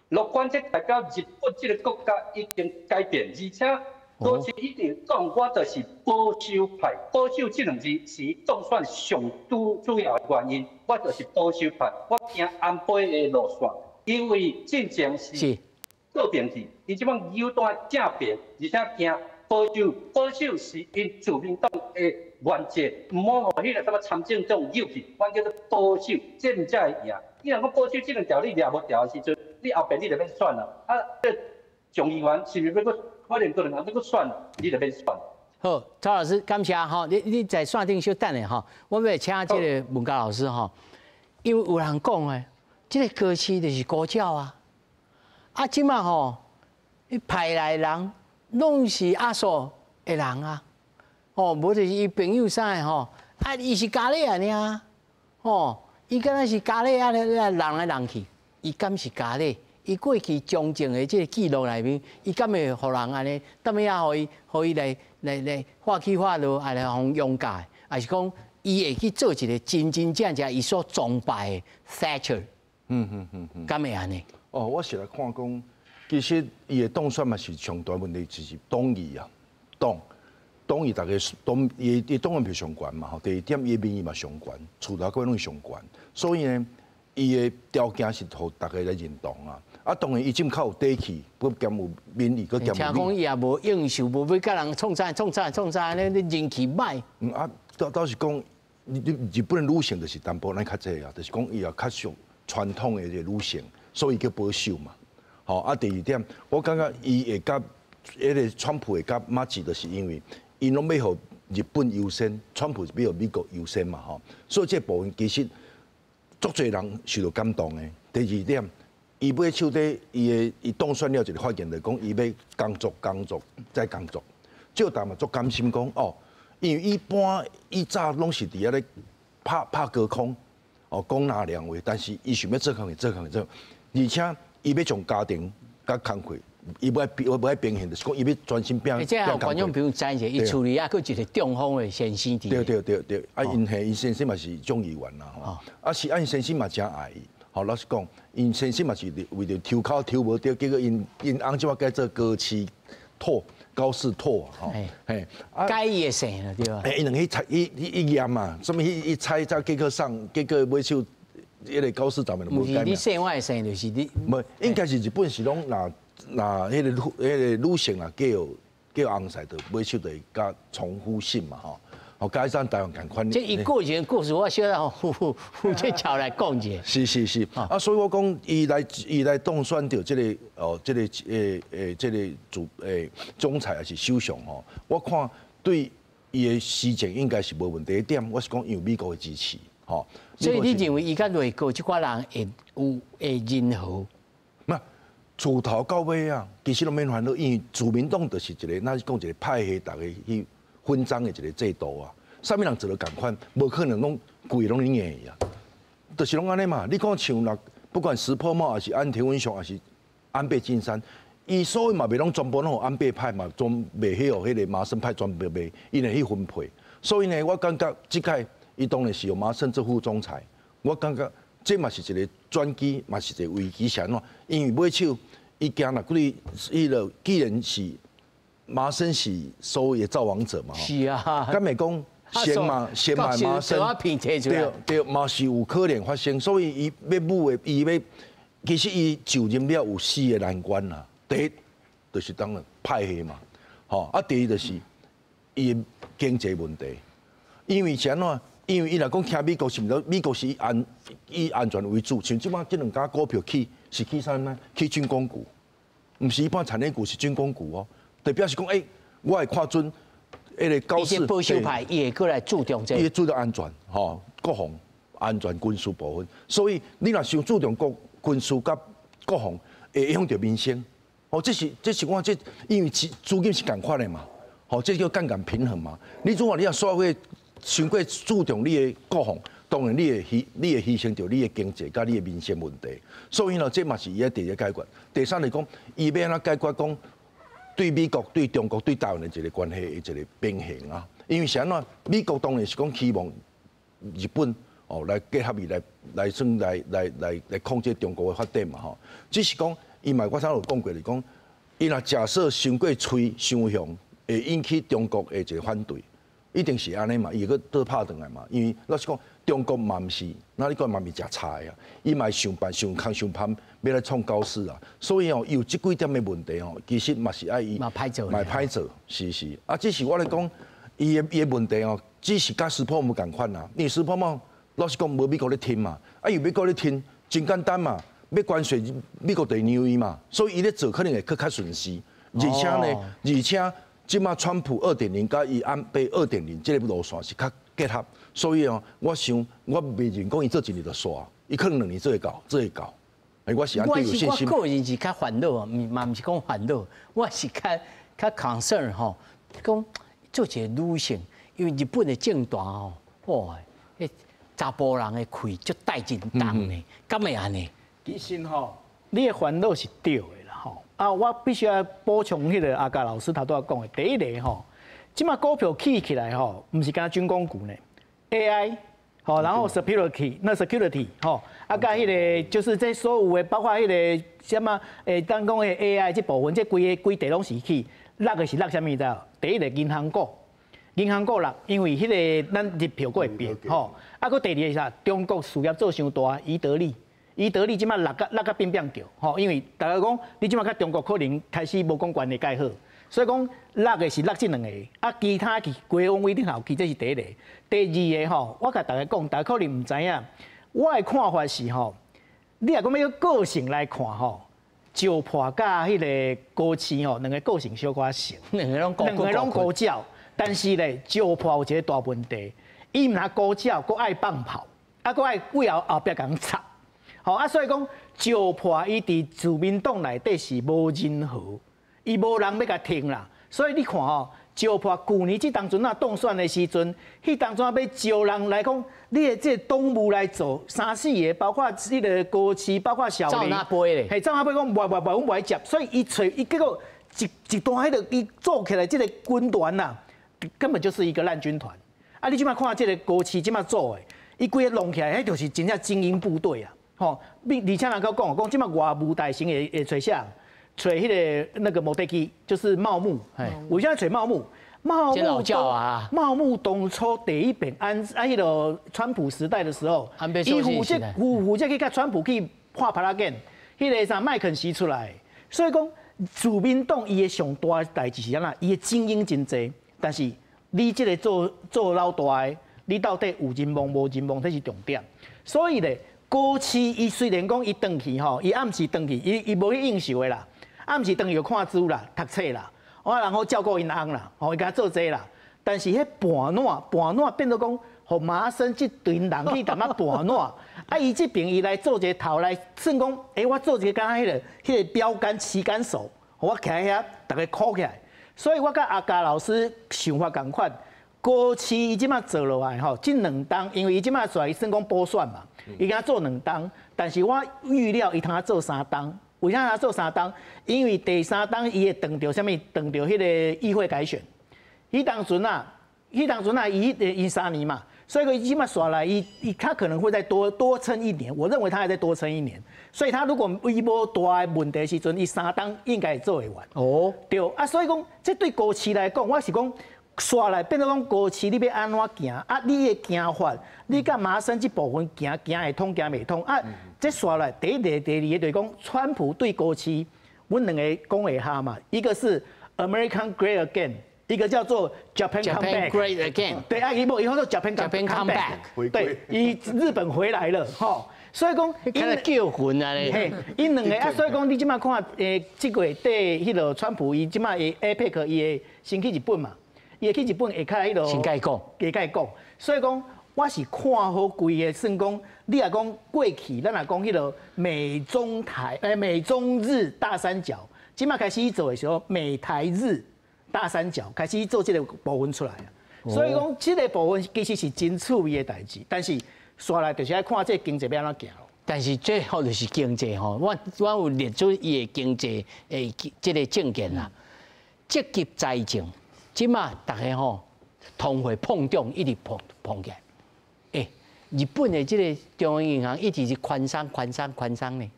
樂觀，這代表日本這个國家已經改變，而且高市一直講，我就是保守派，保守這兩字是當選上主主要的原因。我就是保守派，我行安倍的路線，因為進前是和平去，伊這擺扭轉正平，而且行保守，保守是𪜶自民黨的原則，毋好予彼个啥物參政黨扭去，阮叫做保守，這毋才會贏。你若講保守這兩條你掠無牢的時陣，你後邊你就免選啦。啊，這眾議員是毋是欲閣可能閣兩人欲閣選，你就免選。好，曹老師，感謝吼，你在線頂小等下吼，我欲請這个文嘉老師吼，因為有人講的，這个高市就是孤鳥啊，啊，這馬吼，伊派來的人攏是阿蘇的人啊，哦，無就是伊朋友啥的吼，啊，伊是咖喱啊爾，吼，伊敢若是咖喱啊，人來人去，伊敢是咖喱？伊過去從政的這个記錄內面，伊敢會予人按呢？踮遐予伊來畫起畫落，來予予擁教，還是講伊會去做一个真真正正伊所崇拜的 Thatcher？敢會按呢？哦，我是來看講，其實伊的當選嘛是上大問題，就是黨意啊，黨意大家黨伊黨員票上懸嘛吼。第二點，伊的民意嘛上懸，厝內閣攏上懸，所以呢，伊的條件是予大家來認同啊。啊，當然伊這較有底氣，閣兼有民意，閣兼有。聽講伊也無應酬，無欲佮人創啥創啥創啥，呢你人氣歹。嗯啊，倒是講，你日本的女性就是淡薄咱較濟啊，就是講伊也較屬傳統的這个女性，所以叫保守嘛。吼啊，第二點，我感覺伊會佮彼个川普會佮麻生，就是因為𪜶攏欲予日本優先，川普是欲予美國優先嘛吼。所以這部分其實足濟人受到感動的。第二點，伊尾手底，伊的伊當選了一个發言，就講伊欲工作、工作再工作。趙大嘛足甘心講哦，因為一般以早攏是佇遐咧拍拍高空，哦講哪兩話，但是伊想欲做工課做工課做，而且伊欲將家庭佮工課，伊欲愛平衡，就是講伊欲專心拼。這予觀眾朋友知一下，伊厝裡猶閣一个中鋒的先生佇。對對對對，啊，𪜶嘿，𪜶先生嘛是眾議員啦吼，啊是啊，𪜶先生嘛誠愛伊。吼，老實講，𪜶先生嘛是為著抽鬮抽無著，結果𪜶𪜶翁這擺改做高市拓，高市拓吼，嘿，改伊的姓了對吧？欸，𪜶兩個去猜，去驗嘛，啥物去猜，才結果上，結果尾手，彼个高市早苗就無改。你姓我的姓就是你。無，應該是日本是攏若若彼个女性若叫翁婿，就尾手就會佮重複姓嘛吼。哦，佮咱台灣仝款。這伊個人故事，我小可負責抄來講一下。是是是，啊，所以我講，伊來當選著這个哦，這个這个主總裁抑是首相吼，我看對伊的施政應該是無問題。點，我是講有美國的支持，吼。所以你認為伊佮內閣這寡人會有會認和？毋，自頭到尾啊，其實攏免煩惱，因為自民黨就是一个，咱是講一个派系，逐家去分贓的一个制度啊，啥物人做得仝款，無可能攏規个攏贏去啊，就是攏按呢嘛。你講像若不管石破茂，抑是岸田文雄，抑是安倍晉三，伊所以嘛袂攏全部攏予安倍派嘛，全袂去予彼个麻生派全部袂，伊會去分配。所以呢，我感覺這屆伊當然是用麻生做副總裁，我感覺這嘛是一个轉機，嘛是一个危機，是按怎？因為尾手伊驚若對彼个既然是麻生是所謂的造王者嘛，是啊，敢會講先嘛先嘛麻生，對對，嘛是有可能發生，所以伊欲舞的，伊欲其實伊就任了有四个難關啦。第一就是當然派系嘛，吼啊，第二就是伊的經濟問題，因為是按怎？因為伊若講聽美國是毋是？美國是以安全為主，像這擺這兩家股票起是起啥呢？起軍工股，毋是一般產業股，是軍工股哦。就表示講，欸，我會看準彼个高市保守派，伊會過來注重這個，伊會注重安全，吼，國防安全軍事部分。所以你若傷注重國軍事佮國防，會影響著民生。哦，這是我這因為資金是仝款的嘛，吼，這叫槓桿平衡嘛。你如果你若煞會傷過注重你的國防，當然你會犧牲著你的經濟佮你的民生問題。所以呢，這嘛是伊愛第一解決。第三來講，伊欲按怎解決講？對美國、對中國、對台灣的一个關係的一个平衡啊，因為是按怎？美國當然是講希望日本哦來結合伊來來算來來來來控制中國的發展嘛吼。只是講伊嘛我頭有講過，就是講伊若假設傷過喙傷雄，會引起中國的一个反對，一定是按呢嘛，伊會閣倒拍轉來嘛。因為老實講，中國嘛毋是，那你講嘛毋是食菜啊，伊嘛會想辦想空想辦，欲來創高市啊。所以哦，有這幾點的問題吼，其實嘛是愛伊嘛歹做，嘛歹做，是是。啊，只是我咧講，伊的問題哦，只是佮石破茂仝款啦。因為石破茂老實講無美國咧聽嘛，啊，有美國咧聽，真簡單嘛，欲關稅美國就讓伊嘛，所以伊咧做可能會閣較順勢，而且呢，而且這馬川普2.0佮伊安倍2.0這個路線是較結合，所以哦，我想我袂認講伊做一年就煞，伊可能2年做會到，做會到。我是按呢有信心。我個人是較煩惱，嘛毋是講煩惱，我是較較 concern 吼，講做一個女性，因為日本的政壇吼，哇，彼查埔人的氣足帶真重呢，敢會按呢？其實吼，你的煩惱是對的啦吼。啊，我必須愛補充彼個阿嘉老師頭拄仔講的，第一个吼，這馬股票起起來吼，毋是干焦軍工股呢，AI。吼，然後 security，那 security，吼，啊，佮彼个就是這所有的，包括彼个啥物，當講的 AI 這部分，這規个規地攏是起，落的是落啥物知無？第一个銀行股，銀行股落，因為彼个咱日票閣會變，吼，啊，閣第二个是啥？中國事業做傷大，宜得利，宜得利這馬落甲落甲變變叫，吼，因為大家講你這馬佮中國可能開始無講關係蓋好。所以講落的是落這兩個，啊，其他去規往位頂頭去，這是第一個。第二個吼，我共大家講，大家可能毋知影，我的看法是吼，你若講欲個性來看吼，石破佮彼个高市吼，兩个個性小可像，兩个攏兩个攏高照，但是咧，石破有一个大問題，伊毋但高照，閣愛放炮，啊，閣愛背後後壁共插，吼啊，所以講石破伊佇自民黨內底是無人和。伊無人欲共聽啦，所以你看吼，石破舊年這當陣啊當選的時陣，彼當陣欲招人來講，你的這個黨務來做三四个，包括這个高市，包括小林，嘿，走哪飛講袂袂袂，阮袂愛接，所以伊揣伊結果一一段彼个伊做起來這个軍團呐，根本就是一個爛軍團。啊，你這馬看這个高市這馬做的，伊規个弄起來，彼就是真正精英部隊啊，吼！而且人閣講講這馬外務大臣會會揣啥？揣彼个那個茂木，就是茂木。為啥揣茂木？茂木茂木當初第一遍按按彼个川普時代的時候，伊負責負負責去共川普去拍拍仔肩，彼个啥麥肯錫出來。所以講自民黨伊的上大代誌是按怎？伊的精英真濟，但是你這个做做老大的，你到底有人望無人望，這是重點。所以咧，高市伊雖然講伊轉去吼，伊暗時轉去，伊伊無去應酬的啦。暗時轉去就看書啦、讀冊啦，我人好照顧𪜶翁啦，予伊共做這啦。但是彼盤撋盤撋變做講，予麻生這群人去淡仔盤撋，啊，伊這邊伊來做一個頭來，算講，欸，我做一个敢若彼个彼个標杆旗桿手，予我徛遐，逐家箍起來。所以我佮阿嘉老師想法仝款，高市伊這馬做落來吼，這兩冬，因為伊這馬出來算講補選嘛，伊敢做兩冬，但是我預料伊通做三冬。為啥他做三冬？因為第三冬伊會撞著啥物？撞著彼个議會改選。彼當陣啊，彼當陣啊，伊伊3年嘛，所以講伊這馬煞來，伊伊他可能會再多多撐一年。我認為他還再多撐一年。所以他如果伊無大的問題時陣，伊三冬應該會做會完。哦，對啊，所以講這對高市來講，我是講煞來變做講高市，你欲按怎行？啊，你的行法，你佮麻生這部分行行會通，行袂通啊？這煞來第一个、第二个就是講，川普對高市，阮兩個講會合嘛？一個是 American Great Again，一個叫做 Japan Come Back。 Great Again。對啊，伊無伊叫做 Japan Come Back。對，伊日本回來了，吼。所以講，𪜶叫魂啊咧。嘿，𪜶兩個啊，所以講你這馬看，這個月底彼个川普伊這馬會 APEC 伊會先去日本嘛？伊會去日本會較彼个。先共伊講。會共伊講，所以講。我是看好規个，算講，你若講過去，咱若講彼个美中台，美中日大三角，這馬開始做的時候，美台日大三角開始做這个部分出來啊。所以講，這个部分其實是真趣味的代誌，但是煞來就是愛看這个經濟欲按怎行。但是最後就是經濟吼，我我有列出伊的經濟的這个政見啦，積極財政，這馬逐家吼通貨膨脹一直膨膨起來。日本的這个中央銀行一直是寬鬆、寬鬆、寬鬆呢，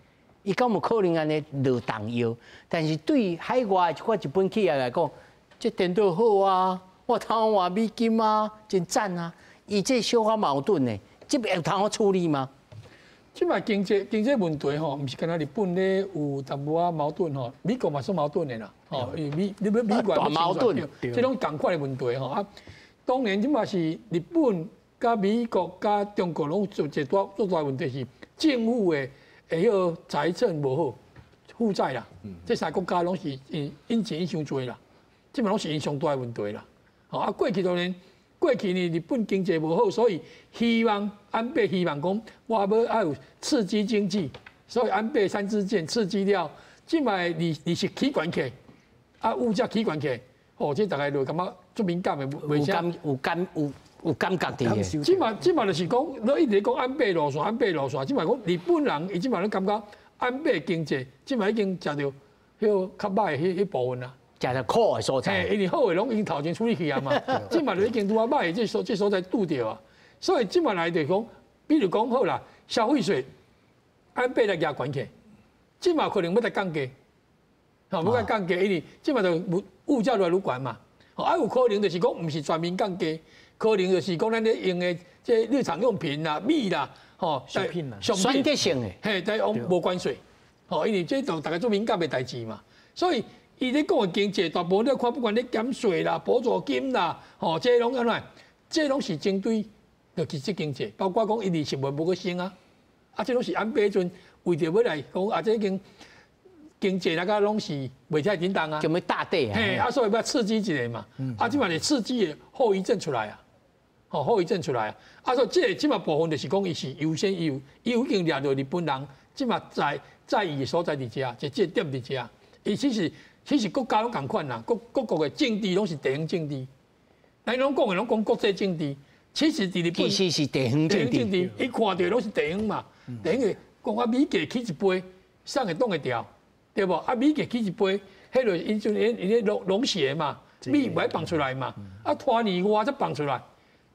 伊敢有可能按呢落重藥？但是對海外一寡日本企業來講，這顛倒好啊，我通換美金啊，真讚啊！伊這小可矛盾呢，這會通好處理嗎？這擺經濟經濟問題吼，毋是干焦日本咧有淡薄仔矛盾吼，美國嘛算矛盾的啦，吼，因為美你欲美國大矛盾，這攏仝款的問題吼啊。當然這馬是日本佮美國佮中國攏做一個大做大問題是。政府的彼个财政無好，負債啦，這三個國家攏是因錢傷濟啦，這嘛攏是𪜶上大的問題啦。吼啊，過去當然過去呢，日本經濟無好，所以希望安倍希望講，我欲愛有刺激經濟，所以安倍三支箭刺激了，這擺利利息起懸起，啊物價起懸起，哦，這大家就感覺足敏感的，有感有感有有感覺佇的。這擺就是講，你一直講安倍路線，安倍路線，這擺講日本人伊這擺攏感覺安倍經濟，這擺已經食著彼個較歹的彼部分啦。食著苦的所在。嘿，因為好的攏已經頭前處理去啊嘛，這擺就已經拄仔歹的這所在拄著啊，所以這擺來就是講，比如講好啦，消費稅安倍來加懸起，這擺可能欲來降低，吼，欲來降低，因為這擺就物價愈來愈懸嘛，啊有可能就是講，毋是全面降低，可能就是講咱咧用的這日常用品啦、米啦，吼，食品啦，選擇性的，嘿，但講無關稅，吼，因為這都大家足敏感的代誌嘛，所以。伊咧講的經濟，大部分你看，不管你減稅啦、補助金啦，吼，這攏按怎？這攏是針對就實質經濟，包括講伊利息無閣升啊，啊，這攏是安倍彼陣為著欲來講啊，這已經經濟那個攏是袂太叮當啊，就欲打底啊，嘿，啊，所以欲刺激一下嘛，啊，這擺是刺激的後遺症出來啊，吼，後遺症出來啊，啊，所以這個這擺部分就是講伊是優先伊有已經掠著日本人，這擺在在意的所在佇遮，就這點佇遮，伊其實。其實國家攏仝款啦，各各國的政治攏是地方政治。咱攏講的攏講國際政治，其實佇日本其實是地方政治。伊看著攏是地方嘛，地方的講啊，米價起一倍，啥會擋會牢，對無？啊，米價起一倍，彼個𪜶陣𪜶咧農協嘛，米袂放出來嘛，啊，拖年外才放出來，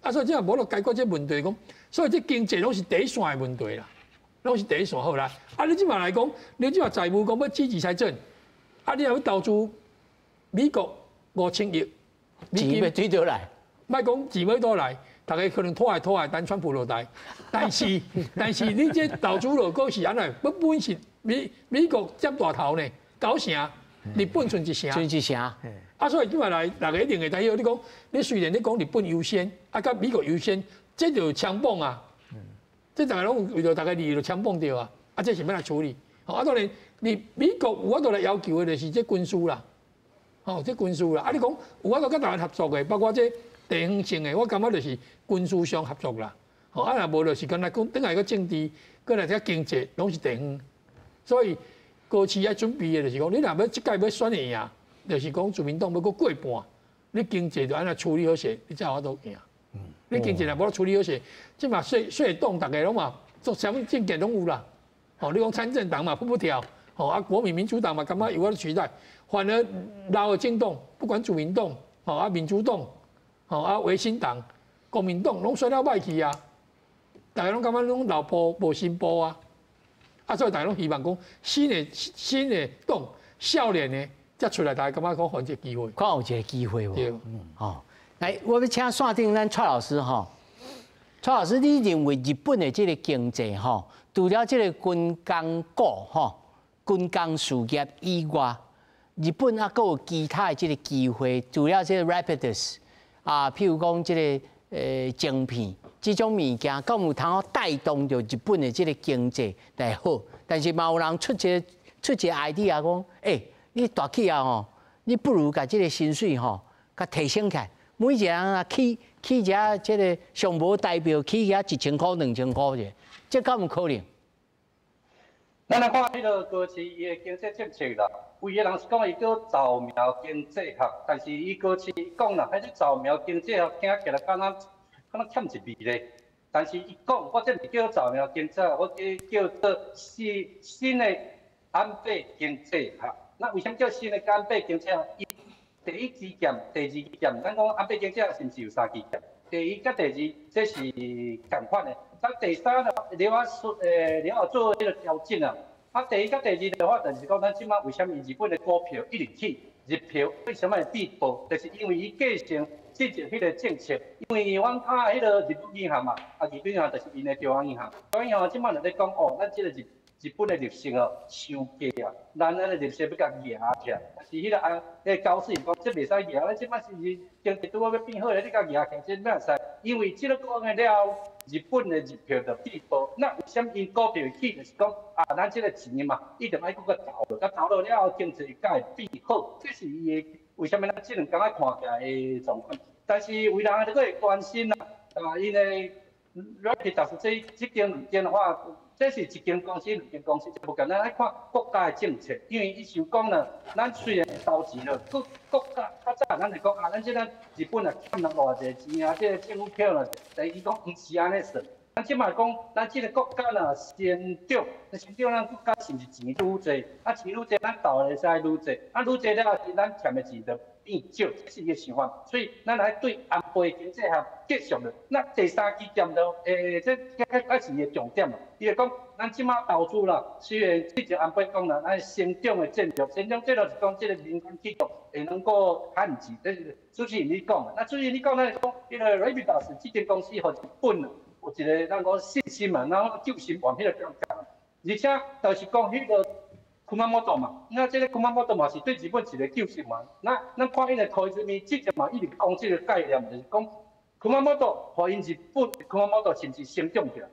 啊，所以這無法度解決這問題講，所以這經濟攏是底線的問題啦，攏是底線好啦。啊，你這擺來講，你這擺債務講欲積極財政。啊！你若欲投資美國5000億，錢欲佗佗來？莫講錢欲佗來，逐家可能拖來拖來等川普落台。但是但是你這投資落閣是按怎？不本是美美國佔大頭呢，九成，日本賰一成。賰一成。啊，所以這擺來，逐家一定會知影。你講，你雖然你講日本優先，啊，佮美國優先，這就槍棒啊！這逐家攏為著逐家利益就槍棒著啊！啊，這是欲來處理？啊，當然。你美國有法度來要求的，就是這軍事啦，吼，這軍事啦。啊，你講有法度佮台灣合作的，包括這地方性的，我感覺就是軍事上合作啦。吼，啊，若無就是敢若講，轉來閣政治，閣來這經濟，攏是地方。所以高市愛準備的，就是講，你若欲這屆欲選會贏，就是講自民黨欲閣過半，你經濟就按怎處理好勢，你才有法度贏。你經濟若無處理好勢，這嘛細細黨逐家攏嘛做啥物政見攏有啦。吼，你講參政黨嘛，噗噗跳。吼啊，國民民主黨嘛，感覺有法度取代，反而老的政黨，不管自民黨，吼啊民主黨，吼啊維新黨、國民黨，攏選了歹去啊！逐家攏感覺攏老布無新布啊！啊，所以逐家攏希望講新的新的黨、少年的才出來，逐家感覺講予一個機會，看有一個機會無？對，吼，來，我欲請線頂咱蔡老師吼，蔡老師，你認為日本的這個經濟吼，除了這個軍工股吼？軍工事業以外，日本猶閣有其他的這個機會，除了這個 Rapidus 啊，譬如講這個晶片這種物件，敢有通好帶動著日本的這個經濟來好？但是嘛有人出一個 idea 講，欸，你大企業吼，你不如共這個薪水吼，共提升起來，每一個人啊起起遮這個上無代表起遐1000箍2000箍者，這敢有可能？咱來看彼個高市伊的經濟政策啦，有的人是講伊叫早苗經濟學，但是伊高市講啦，彼個早苗經濟學聽起來敢若敢若欠一味咧。但是伊講，我這毋是叫早苗經濟，我叫做新新的安倍經濟學。那為啥物叫新的安倍經濟學？伊第一支劍、第二支劍，咱講安倍經濟學是毋是有三支劍？第一佮第二，這是仝款的。啊，第三呢，你我說，你我做彼個調整啊。啊，第一佮第二的話，就是講咱這擺為啥物日本的股票一直起，日票為啥物會變薄？就是因為伊繼承這個彼個政策，因為阮看彼個日本銀行嘛，啊，日本銀行就是𪜶的中央銀行，中央銀行這擺就咧講哦，咱這個日日本的入息哦，傷低啊，咱咱的入息欲共夯起來，但是彼个啊，彼个高市講這袂使夯，咱這擺是經濟拄好欲變好咧，你共夯起來，這哪會使？因為這个講了，日本的入票就變薄。那為啥物𪜶股票會起？就是講啊，咱這个錢嘛，一定愛閣較投落，佮投落了後經濟才會變好。這是伊的為啥物咱這兩工仔看起來的狀況。但是為人閣會關心啊，啊，𪜶的 Rapidus 這這間兩間的話，這是一間公司、兩間公司，就無共咱愛看國家的政策，因為伊想講啦，咱雖然投錢了，國國家較早咱會講啊，咱這咱日本啊欠人偌濟錢啊，這個政府票啦，但伊講毋是按呢算。咱這擺講，咱這個國家若成長，成長咱國家是毋是錢愈濟？啊，錢愈濟，咱投會使愈濟，啊，愈濟了後，咱欠的錢就變少，這是伊的想法。所以，咱來對安倍經濟學繼續的。那第三支箭就，這這是伊的重點嘛。伊就講，咱這擺投資啦，雖然之前安倍講啦，咱成長的戰略，成長戰略是講這個民間企業會能夠趁錢。這是主持人你講的。那主持人你講，咱講，彼个 Rapidus 這間公司予日本有一個咱講信心嘛，然後救心丸彼個感覺。而且就是講彼个熊本嘛，那這個熊本嘛是對日本一個救心丸。那咱看彼个柯志明之前嘛一直講這個概念，就是講熊本，予𪜶日本熊本是毋是成長起來？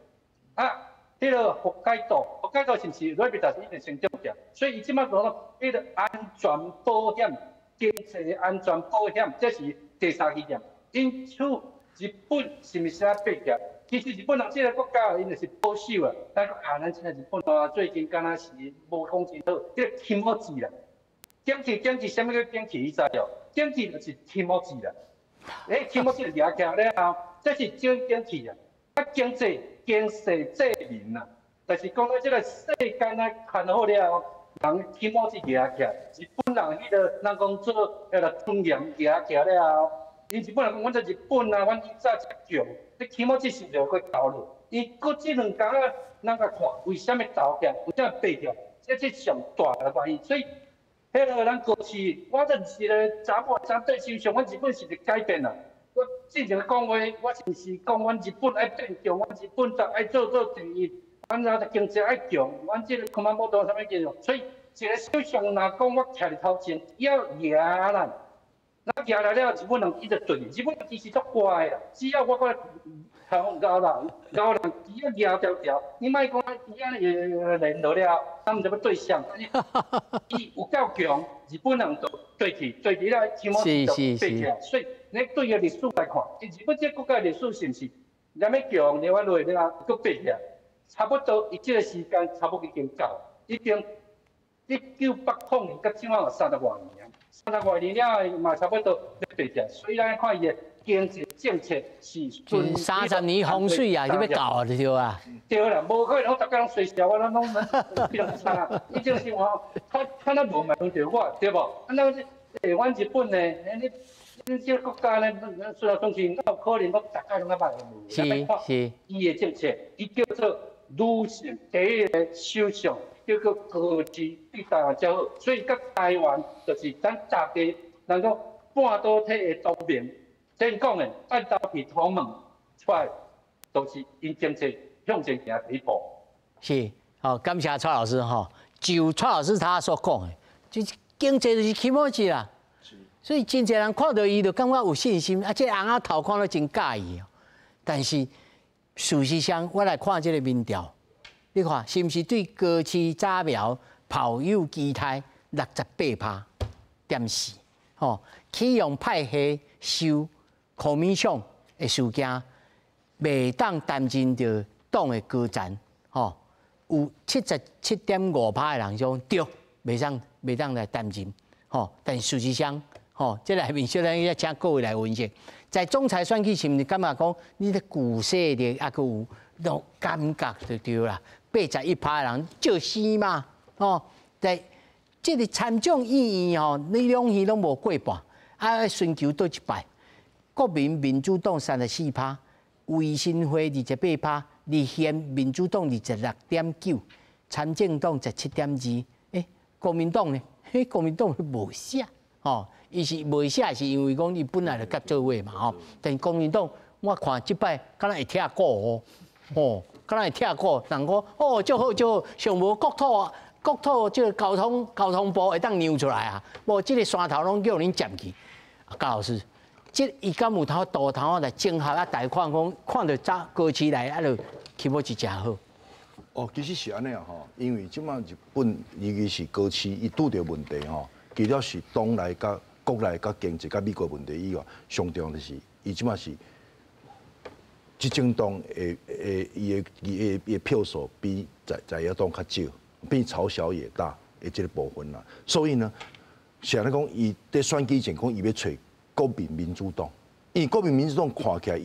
啊，彼个北海道，北海道是毋是 Rapidus 已經成長起來？所以伊這擺講彼个安全保險、經濟安全保險，這是第三支箭。因此，日本是毋是愛爬起來？其實日本人這個國家，𪜶就是保守啊。咱講啊，咱這個日本啊，最近敢若是無講真好，這個気持ち啦。景氣景氣，啥物叫景氣？你知哦？景氣就是気持ち啦。欸，気持ち就舉起來了後，這是種景氣啊。啊，經濟經世濟民啊，但是講到這個世間啊，看好了後，人気持ち舉起來，日本人彼個人講做彼個尊嚴舉起來了後，𪜶日本人講，阮在日本啊，阮以早遮強。你起碼這時就去投入，伊閣這兩工啊，咱來看為啥物投起來，為啥物爬起來，這是上大的原因。所以，彼个咱過去，我認識的查某針對身上，阮日本是會改變啦。我之前講話，我是毋是講阮日本愛變強，阮日本就愛做做第一，阮啊經濟愛強，阮這個熊本啥物叫做？所以，一個首相若講我徛佇頭前，要贏啦。那行來了，日本人伊就對，日本人其實足乖的啦，只要我過來頭咬人，咬人，只要咬條條，你莫講伊按呢連落了，咱毋知欲對誰。伊有夠強，日本人就對去，對去了，起碼就爬起來。所以你對個歷史來看，日本這個國家歷史是毋是？連欲強，連我落了，閣爬起來，差不多伊這個時間差不多已經到，已經1980年到這擺有三十外年。三十外年了，嘛差不多欲爬起來。所以咱看伊的經濟政策是 30年風水啊，你欲到啊，對啊。對啦，無可能，我逐家攏衰小，我攏攏比人差啊。伊種生活，較若無嘛輪著我，對無？啊，咱阮日本呢？你你這個國家呢，雖然講是有可能，講逐家攏較歹。伊的政策，伊叫做女性第一个首相。叫做高市對台灣才好，所以佮台灣就是咱大家，咱講半導體的同盟，這𪜶講的半導體同盟出來，都是𪜶經濟向前行第一步。是，好，感謝蔡老師吼。就蔡老師他所講的，就是經濟就是気持ち啦。所以真濟人看到伊就感覺有信心，啊，這個尪仔頭看了真佮意。但是事實上，我來看這個民調。你看是毋是對高市早苗抱有期待68.4%？吼，啟用派系受柯米賞的事件，袂當擔任著黨的高層，吼，有77.5%的人講對，袂當來擔任，吼。但事實上，吼，這內面小等下請各位來分析，在總裁選舉是毋是感覺講你的股勢的抑閣有那種感覺就對啦？81%的人照死嘛，吼，在這個參眾議院吼，你兩院攏無過半，啊，尋求倒一擺，國民民主黨34%，維新會28%，立憲民主黨26.9，參政黨17.2，欸，國民黨呢？嘿，國民黨無寫，吼，伊是無寫，是因為講伊本來就佮做伙嘛，吼。但國民黨我看這擺敢若會拆股哦，吼。敢若會拆股，人講哦，足好足好，上無國土國土這個交通部會當讓出來啊，無這個山頭攏叫恁佔去。啊，高老師，這伊敢有通道頭來整合啊？大看講看著早高市來啊，就起碼是誠好。哦，其實是按呢吼，因為這馬日本尤其是高市，伊拄著問題吼，除了是黨內佮國內佮經濟佮美國問題以外，上重要的是伊這馬是執政黨的的伊的伊的伊的票數比在野黨較少，比朝小野大的這個部分啦。所以呢，是按呢講，伊佇選舉前講伊欲揣國民民主黨，因為國民民主黨看起來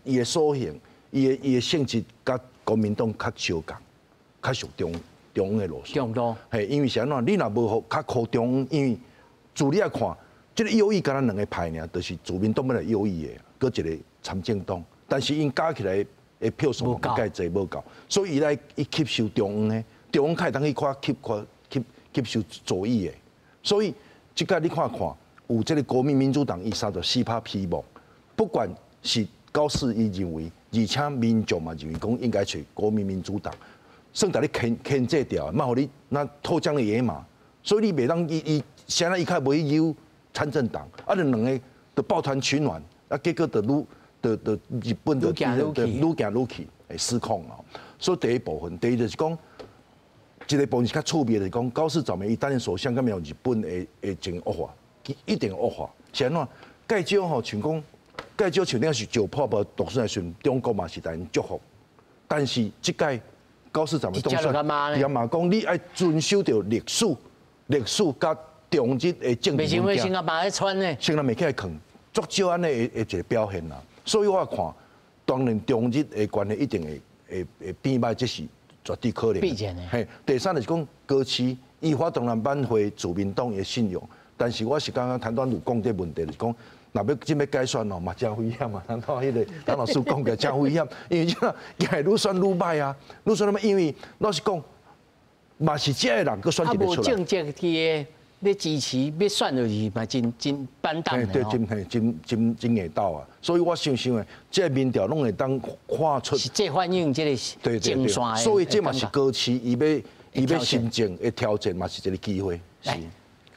伊的屬性，伊的性質佮國民黨較相仝，較屬中央的路線。中路。嘿，因為是按怎？你若無予較靠中央，因為自你來看，這個右翼敢若兩個派爾，就是自民黨欲來右翼的，閣一個參政黨。但是𪜶加起來的票數無蓋濟無夠，所以伊來伊吸收中央的，中央較會當去看吸看吸吸收左翼的。所以這個你看看，有這個國民民主黨伊34%希望，不管是高市伊認為，而且民眾嘛認為講應該揣國民民主黨，算共你牽制掉，莫予你那脫韁的野馬，所以你袂當伊伊現在伊較袂去揪參政黨，啊，就兩個就抱團取暖，啊，結果就愈就就日本就愈行愈去，會失控哦。所以第一部分，第二就是講，這個部分是較趣味的，就是講高市早苗伊擔任首相，敢有日本會真惡化，一定惡化。是按怎？介少吼，像講介少像頂是石破無當選的時陣，中國嘛是共𪜶祝福。但是這屆高市早苗當選，伊嘛講你愛遵守著歷史、歷史佮中日的政治文件。先共媽咧穿呢？先共袂起來囥，足少按呢的一個表現啦。所以我看，當然中日的關係一定會變歹，這是絕對可能。必然的。嘿，第三就是講高市，伊發當然挽回自民黨的信用，但是我是感覺陳端有講這個問題，就是講，若欲真欲改選哦，嘛誠危險啊！咱看彼個陳老師講起來誠危險，因為這會愈選愈歹啊，愈選愈歹，因為老實講，嘛是這个人閣選一個出來。啊，無政績的咧支持，欲選就是嘛，真真板凳。對，真嘿，真真真硬鬥啊！所以我想想的，這個民調攏會當看出。是這反映這個前線。所以這嘛是高市伊欲新政的挑戰，嘛是一個機會。是，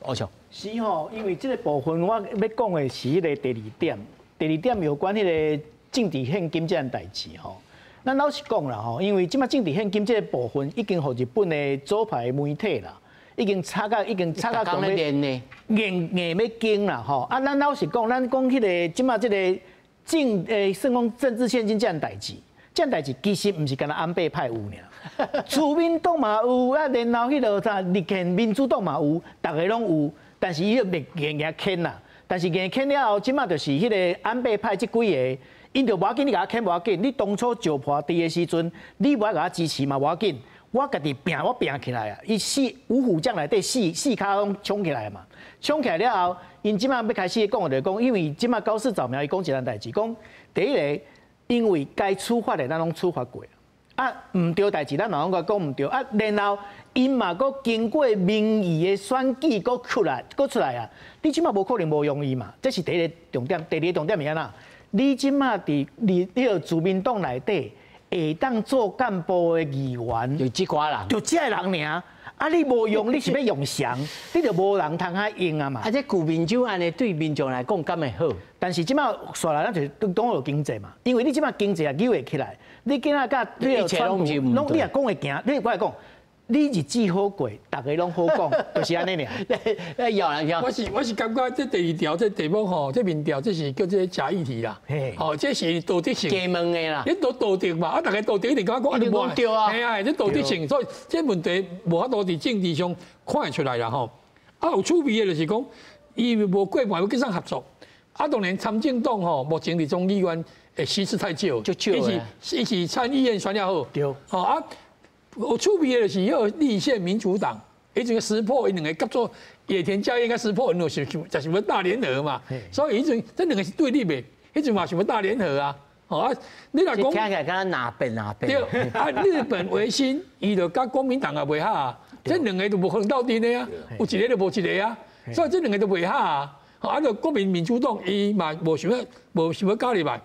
歐翔。是吼，因為這個部分我欲講的是彼個第二點，第二點有關彼個政治獻金這件代誌吼。咱老實講啦吼，因為這馬政治獻金這個部分已經予日本的左派媒體啦，已經炒到講欲硬硬欲經啦吼。啊，咱老實講，咱講彼個這馬這個算講政治獻金這件代誌，這件代誌其實毋是干焦安倍派有爾，自民黨嘛有啊，然後彼個啥立憲民主黨嘛有，逐个攏有。但是伊就袂硬硬牽啦，但是硬牽了後，這馬就是彼個安倍派這幾个，𪜶就無要緊，你共我牽無要緊。你當初石破佇的時陣，你無愛共我支持嘛無要緊，我家己拚，我拚起來啊！伊四五虎將內底四四跤攏衝起來嘛，衝起來了後，𪜶這馬欲開始講的就講，因為這馬高市早苗伊講一件代誌，講第一个，因為該處罰的咱攏處罰過。啊，毋對代誌，咱嘛攏講毋對啊。然後𪜶嘛閣經過民意的選舉，閣出來，閣出來啊！你這馬無可能無用伊嘛？這是第一个重點。第二个重點是按怎？你這馬佇你彼個自民黨內底會當做幹部的議員，就這寡人，就這个人爾。啊！你無用，你是欲用誰？你就無人通去用啊嘛。啊，這舊民主按呢對民眾來講敢會好？但是這馬煞來咱就是講著經濟嘛，因為你這馬經濟也扭會起來，你今仔佮一切攏毋是攏你若講會行，你我來講，你日子好過，逐个攏好講，就是按呢爾。要人聽。我是感覺這第二條這題目吼，這民調這是叫做假議題啦。吼，這是道德性。加問的啦。你道道德嘛，啊，逐个道德一定感覺講，你講對啊。嘿啊，這道德性，所以這問題無法度佇政治上看會出來啦吼。啊，有趣味的就是講，伊無過半欲佮誰合作。啊，當然參政黨吼，目前佇眾議院的席次太少，就少。伊是參議院選了好。對。吼啊。有趣味的就是彼个立憲民主黨，彼陣石破𪜶兩个合作，野田佳彥佮石破，𪜶就想就想欲大聯合嘛，所以彼陣這兩个是對立的，彼陣嘛想欲大聯合啊，吼啊，你若講聽起來敢若哪變哪變。對，啊，日本維新，伊就佮國民黨也袂合啊，這兩个就無可能鬥陣的啊，有一個就無一個啊，所以這兩个都袂合啊，啊，就國民民主黨伊嘛無想欲無想欲加入來，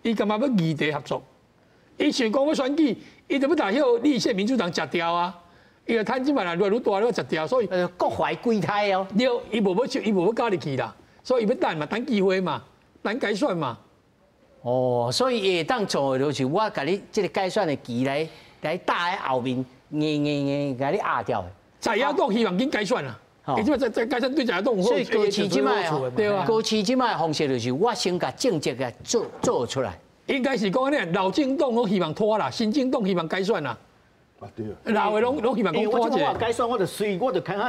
伊感覺欲異地合作。伊想讲欲选举，伊就欲共彼个立宪民主党食掉啊！伊就趁这摆若愈来愈大，欲食掉，所以各怀鬼胎哦。对，伊無欲伊無欲加入去啦，所以伊欲等嘛，等機會嘛，等改選嘛。哦，所以伊會當做的就是我共你這个改選的旗來打佇後面，硬硬硬共你壓掉。在野黨希望緊改選啊！伊這擺在改選對在野黨有好。所以高市這擺對啊，高市這擺方式就是我先共政績共做做出來。應該是講按呢，老政黨攏希望拖啦，新政黨希望改選啦。啊對。老的攏希望講拖者。我改選我就隨我就看下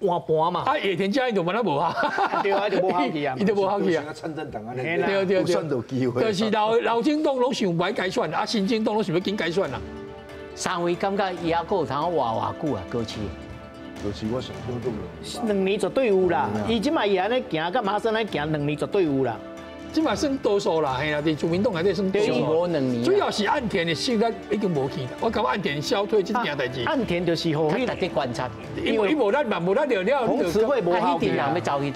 換盤嘛。啊，野田佳就無那無效。對啊，就無效去啊。伊就無效去啊。參政黨按呢。對對對。選著機會。就是老老政黨攏想欲改選，啊，新政黨攏想欲緊改選啦。三位感覺伊猶閣有通活偌久啊？高市。高市我想講2年絕對有啦，伊這擺伊按呢行，佮麻生按呢行，兩年絕對有啦。這擺算多數啦，嘿啦，佇自民黨內底算多數。無2年。主要是岸田的勢力已經無去啦，我感覺岸田消退這件代誌。岸田就是予大家觀察，因為伊無力嘛，無力了了。洪慈惠無效去啊。彼陣人欲走去佗。